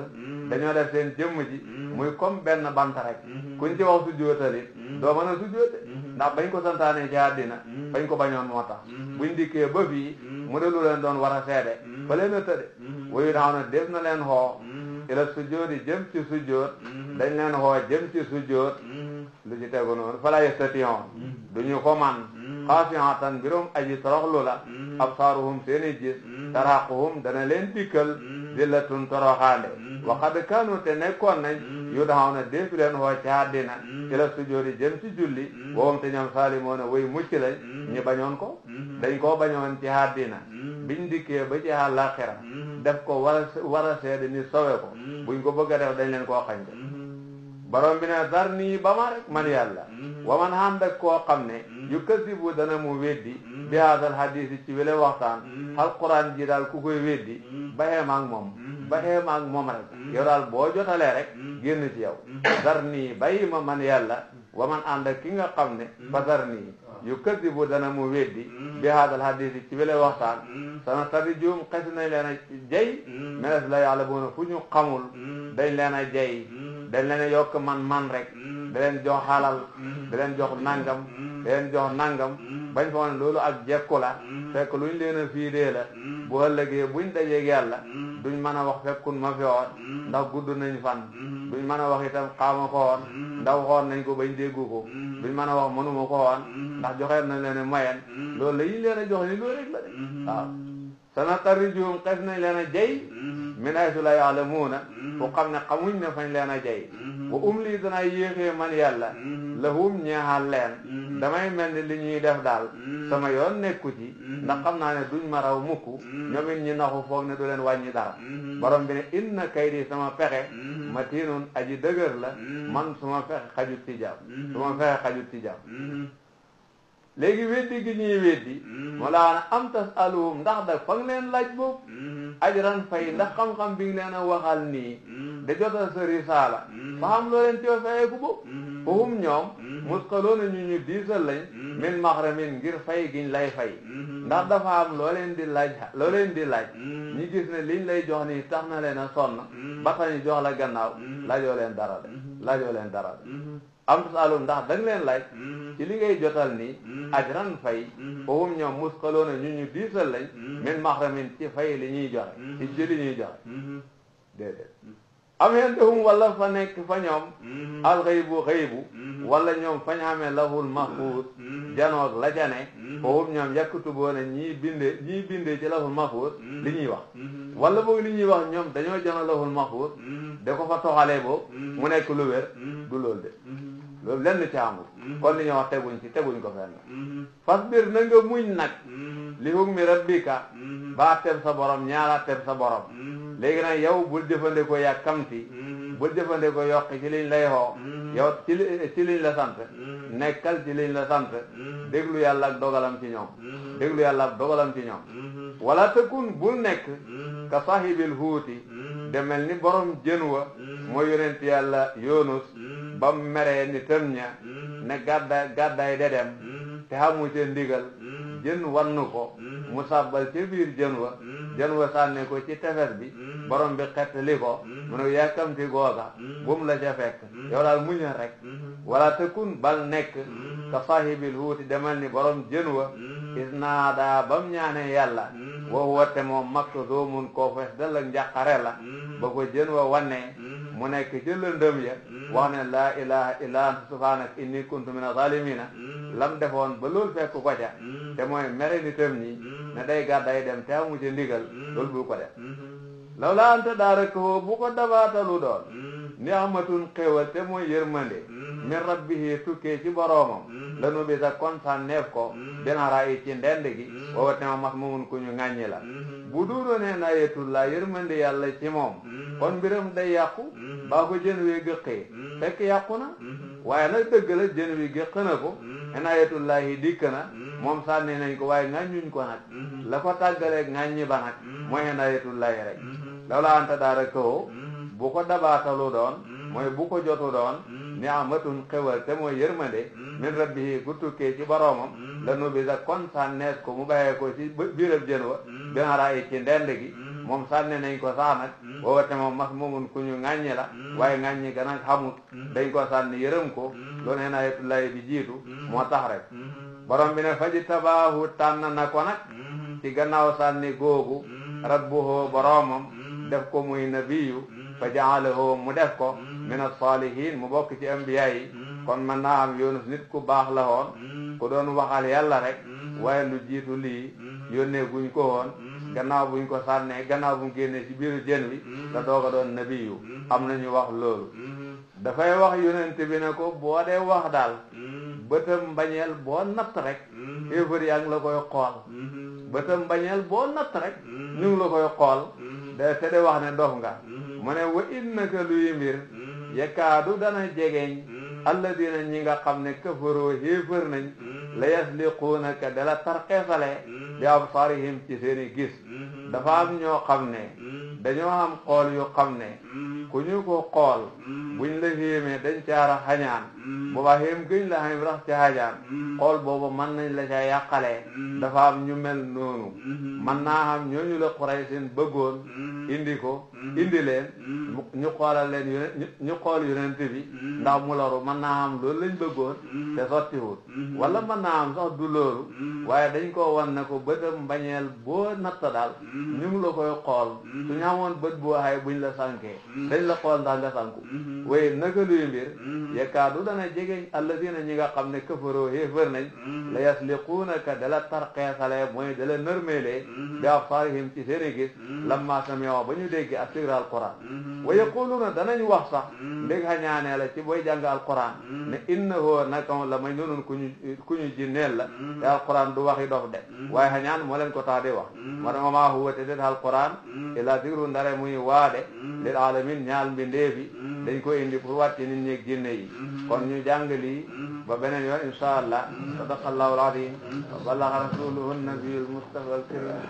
dañoo def seen jëmm ji muy comme benn bant rek kuñ ci wax sujjóotal it doo mën a sujjóote ndax bañ ko santaane ci àddina bañ ko bañoon moo tax buñ dikkee ba fii mu de lu leen doon war a seede fa leen a tëde wayu daaw na def na leen xoo ila sujjóoti jëm ci sujjóot dañ leen xoo jëm ci sujjóot lu ci tegu noonu fala yastati'un duñu ko man xaasi'atan mbirum aji toroxlu la absaaruhum seeni gis taraquhum dana leen dikkal zillatun toroxaande wa qad kaanu te nekkoon nañ yu daxaw na defi leen xoo ci àddina ila sujjóoti jëm ci julli woowam te ñoom saalimoona way mucc lañ ñi bañoon ko dañ koo bañoon ci àddina biñ dikkee ba ci àllaaxira def ko war a seede ni sowe ko buñ ko bëgg a def dañ leen koo xañ ko borom bi ne dar nii ba ma rek man yàlla wa man ànd ak koo xam ne yu kasibu dana mu weddi bi haadal hadis ci wele waxtaan alquran ji daal ku koy weddi baxee ma ak moom rek yow daal boo jotalee rek génn ci yow dar nii bàyyi ma man yàlla wa man ànd ak ki nga xam ne fa dar nii yu kasibu dana mu weddi bi haadal hadis ci wele waxtaan sana tari juum xes nañ leen a jay menes la yàlla boona fu ñu xamul dañ leen a jay dañ leen a yokk man rek da leen jox xalal da leen jox nangam da leen jox nangam bañ fa ne loolu ak jekku la fekk luñ leen a fiidee la bu ëllëgee buñ dajeeg yàlla duñ mën a wax fekkun ma fi woon ndax gudd nañ fan duñ mën a wax itam xaama ko woon ndax waxoon nañ ko bañ déggu ko duñ mën a wax mënuma ko woon ndax joxeen nañ leen mayen loolu la yiñ leen a jox ni loolu rek la de waaw sanastarrijuhum xes nañ leen a jay min haysu la ya'lamuuna fu xam ne xamuñ ne fañ leen a jay wa umli danaa yéexee man yàlla lahum ñeexal leen damay mel ni li ñuy def daal sama yoon nekku ci ndax xam naa ne duñ ma raw mukk ñoom it ñi naxu foog ne du leen wàññi dara borom bi ne inna kaydi sama pexe matinun aji dëgër la man suma pexe xajut ci jàmm suma pexe xajut ci jàmm léegi weddi gi ñuy weddi moo laa am tas aluhum ndax da fa nga leen laaj boobu ajran fay ndax xam-xam bi nga leen a waxal nii da jotal sa risaala fa xam loo leen coo fayeeku boobu fahum ñoom musqaloona ñu diisal lañ min maxramin ngir fay giñ lay fay ndax dafa am loo leen di laaj ñi gis ne liñ lay jox nii tax na leen a sonn ba tax ñu jox la gannaaw laajoo leen dara de am tasaalum ndax da nga leen laaj ci li ngay jotal nii ajran fay fahum ñoom musqaloona ñu diisal lañ min maxramin ci fay li ñuy joxe ci jëli ñuy joxe déedéet am indahum wala fa nekk fa ñoom alxaybu xaybu wala ñoom fañ xamee lahul mahfuus janoog la ca ne fahum ñoom yaktubuuna ñii bindee ci lahul mahfuus li ñuy wax wala boog li ñuy wax ñoom dañoo jano lahul mahfuus da ko fa toxalee boobu mu nekk lu wér du loolu de loolu lenn ci amul kon li ñuy wax teguñ ko fenn fasbir na nga muñ nag li hukmi rabbika ba teb sa borom ñaara teb sa borom léegi nag yow bul jëfandikoo yàkkamti bul jëfandikoo yokki ci liñ lay xoo yow ci liñ la sant nekkal ci liñ la sant déglu yàlla ak dogalam ci ñoom wala takun bul nekk ka sahibil huuti de mel ni borom jën wa mooy yonent yàlla Yunus ba meree ni tëm ña ne gàddaay de dem te xamu ca ndigal jën wannu ko mu sàbbal ca biir jën wa sànni ko ci tefes bi borom bi xettali ko mu ne yàkkamti googa bum la ca fekk yow daal muñal rek wala takun bal nekk ka sahibil huuti demal ni borom jën wa isnaada bam ñaane yàlla wa huwa te moom maktuumun koo fees dal ak njàqare la ba ko jën wa wanne mu nekk ci lëndëm ya wax ne laa ilaha illa anta subhanak inni kuntu mina zalimina lam defoon ba loolu fekk ko ca te mooy mere nitam ñi ne day gàdday dem te amu ci ndigal loolu bu ko def law laa anta daara ko bu ko dabaatalu doon ni'matun xéewal te mooy yërmande min rabbihi tukkee ci boroomam lanu bi sa kon sànneef ko binara yi ci ndend gi woowa tema mas mumun ku ñu ŋàññi la bu duudoonee nayetullaa yërmande yàlla ci moom kon mbiram day yàqu baa ko jën wi gëqee fekk yàqu na waaye nag dëgg la jën wi gëq na ko inayetullaahi dikk na moom sànni nañ ko waaye ŋàññuñ ko nag la ko tàggaleeg ŋàññi ba nag mooy inayetullaahi rek law la anta daara kawo bu ko dabaatalu doon mooy bu ko jotu doon ni'matun xewal te mooy yërmande min rabbihi gu tukkee ci boroomam lanu bi sa kon sànnees ko mu bàyyee ko ci biirab jën wa binara yi ci ndend gi moom sànne nañ ko sax nag booba te moom mas moomun ku ñu ŋàññi la waaye ŋàññi ga nag xamut dañ ko sànni yërëm ko loolu inayetullahi bi jiitu moo tax rek borom bi ne faji tabaahu tànn na ko nag ci gannaaw sànni googu rabbuhu boroomam def ko muy nabiyu fa jaalahu mu def ko min as-salihin mu bokk ci ambiya yi kon mën naa am Yunus nit ku baax la woon ku doon waxal yàlla rek waaye lu jiitu lii yónnee guñ ko woon gannaaw buñ ko sànnee gannaaw bu mu génnee ci biiru jën wi da doog a doon nabiyu am nañu wax loolu dafay wax yonent bi ne ko boo dee wax daal bëtam mbañeel boo natt rek kéefër yaa ngi la koy xool bëtam mbañeel boo natt rek ñu ngi la koy xool te de wax ne dof nga mu ne wa innaka luy mbir yakaadu dana jegeñ alladina ñi nga xam ne kafaroo héefër nañ la yasliquunaka dala tarxeesale bi absaarihim ci seeni gis dafa am ñoo xam ne dañoo am xool yu xam ne ku ñu ko xool buñ la xéemee dañ caara xañaan booba xéem gëñ la xam rax ci xañaan xool boobu mën nañ la ca yàqalee dafa am ñu mel noonu mën naa xam ñooñu la Quraysin bëggoon indi leen ñu xoolal leen ñu xool yonent bi ndax mu loru mën naa xam loolu lañ bëggoon te sottiwut wala mën naa xam sax du loolu waaye dañ ko wan ne ko bëtam mbañeel boo natt daal ñu ngi la koy xool suñu amoon bët boo xay buñ la sànkee dañ la xool ndax nga sànku waaye naka luy mbir yekkaadu dana jegeñ alladina ñi nga xam ne kafaroo xéefër nañ la yasliquunaka dala tarxeesale mooy dala nërmeelee bi absaarihim ci seeni gis lamma sami'u ba ñu dégg asira alquran wa yaquluuna danañ wax sax ndég xañaanee la ci booy jàng alquran ne innahu naka la may noonu ku ñu jinneel la te alquran du waxi dof de waaye xañaan moo leen ko tax di wax moo tax maa huwa te det alquran ila zikru ndare muy waade lil alamin ñaal mbindeefi dañ ko indi pour wàcce nit ñeeg jinne yi kon ñu jàng lii ba beneen yoon insha allah sadaqallahu al-azim wa ballaga rasuluhu an-nabiyul mustafa al-karim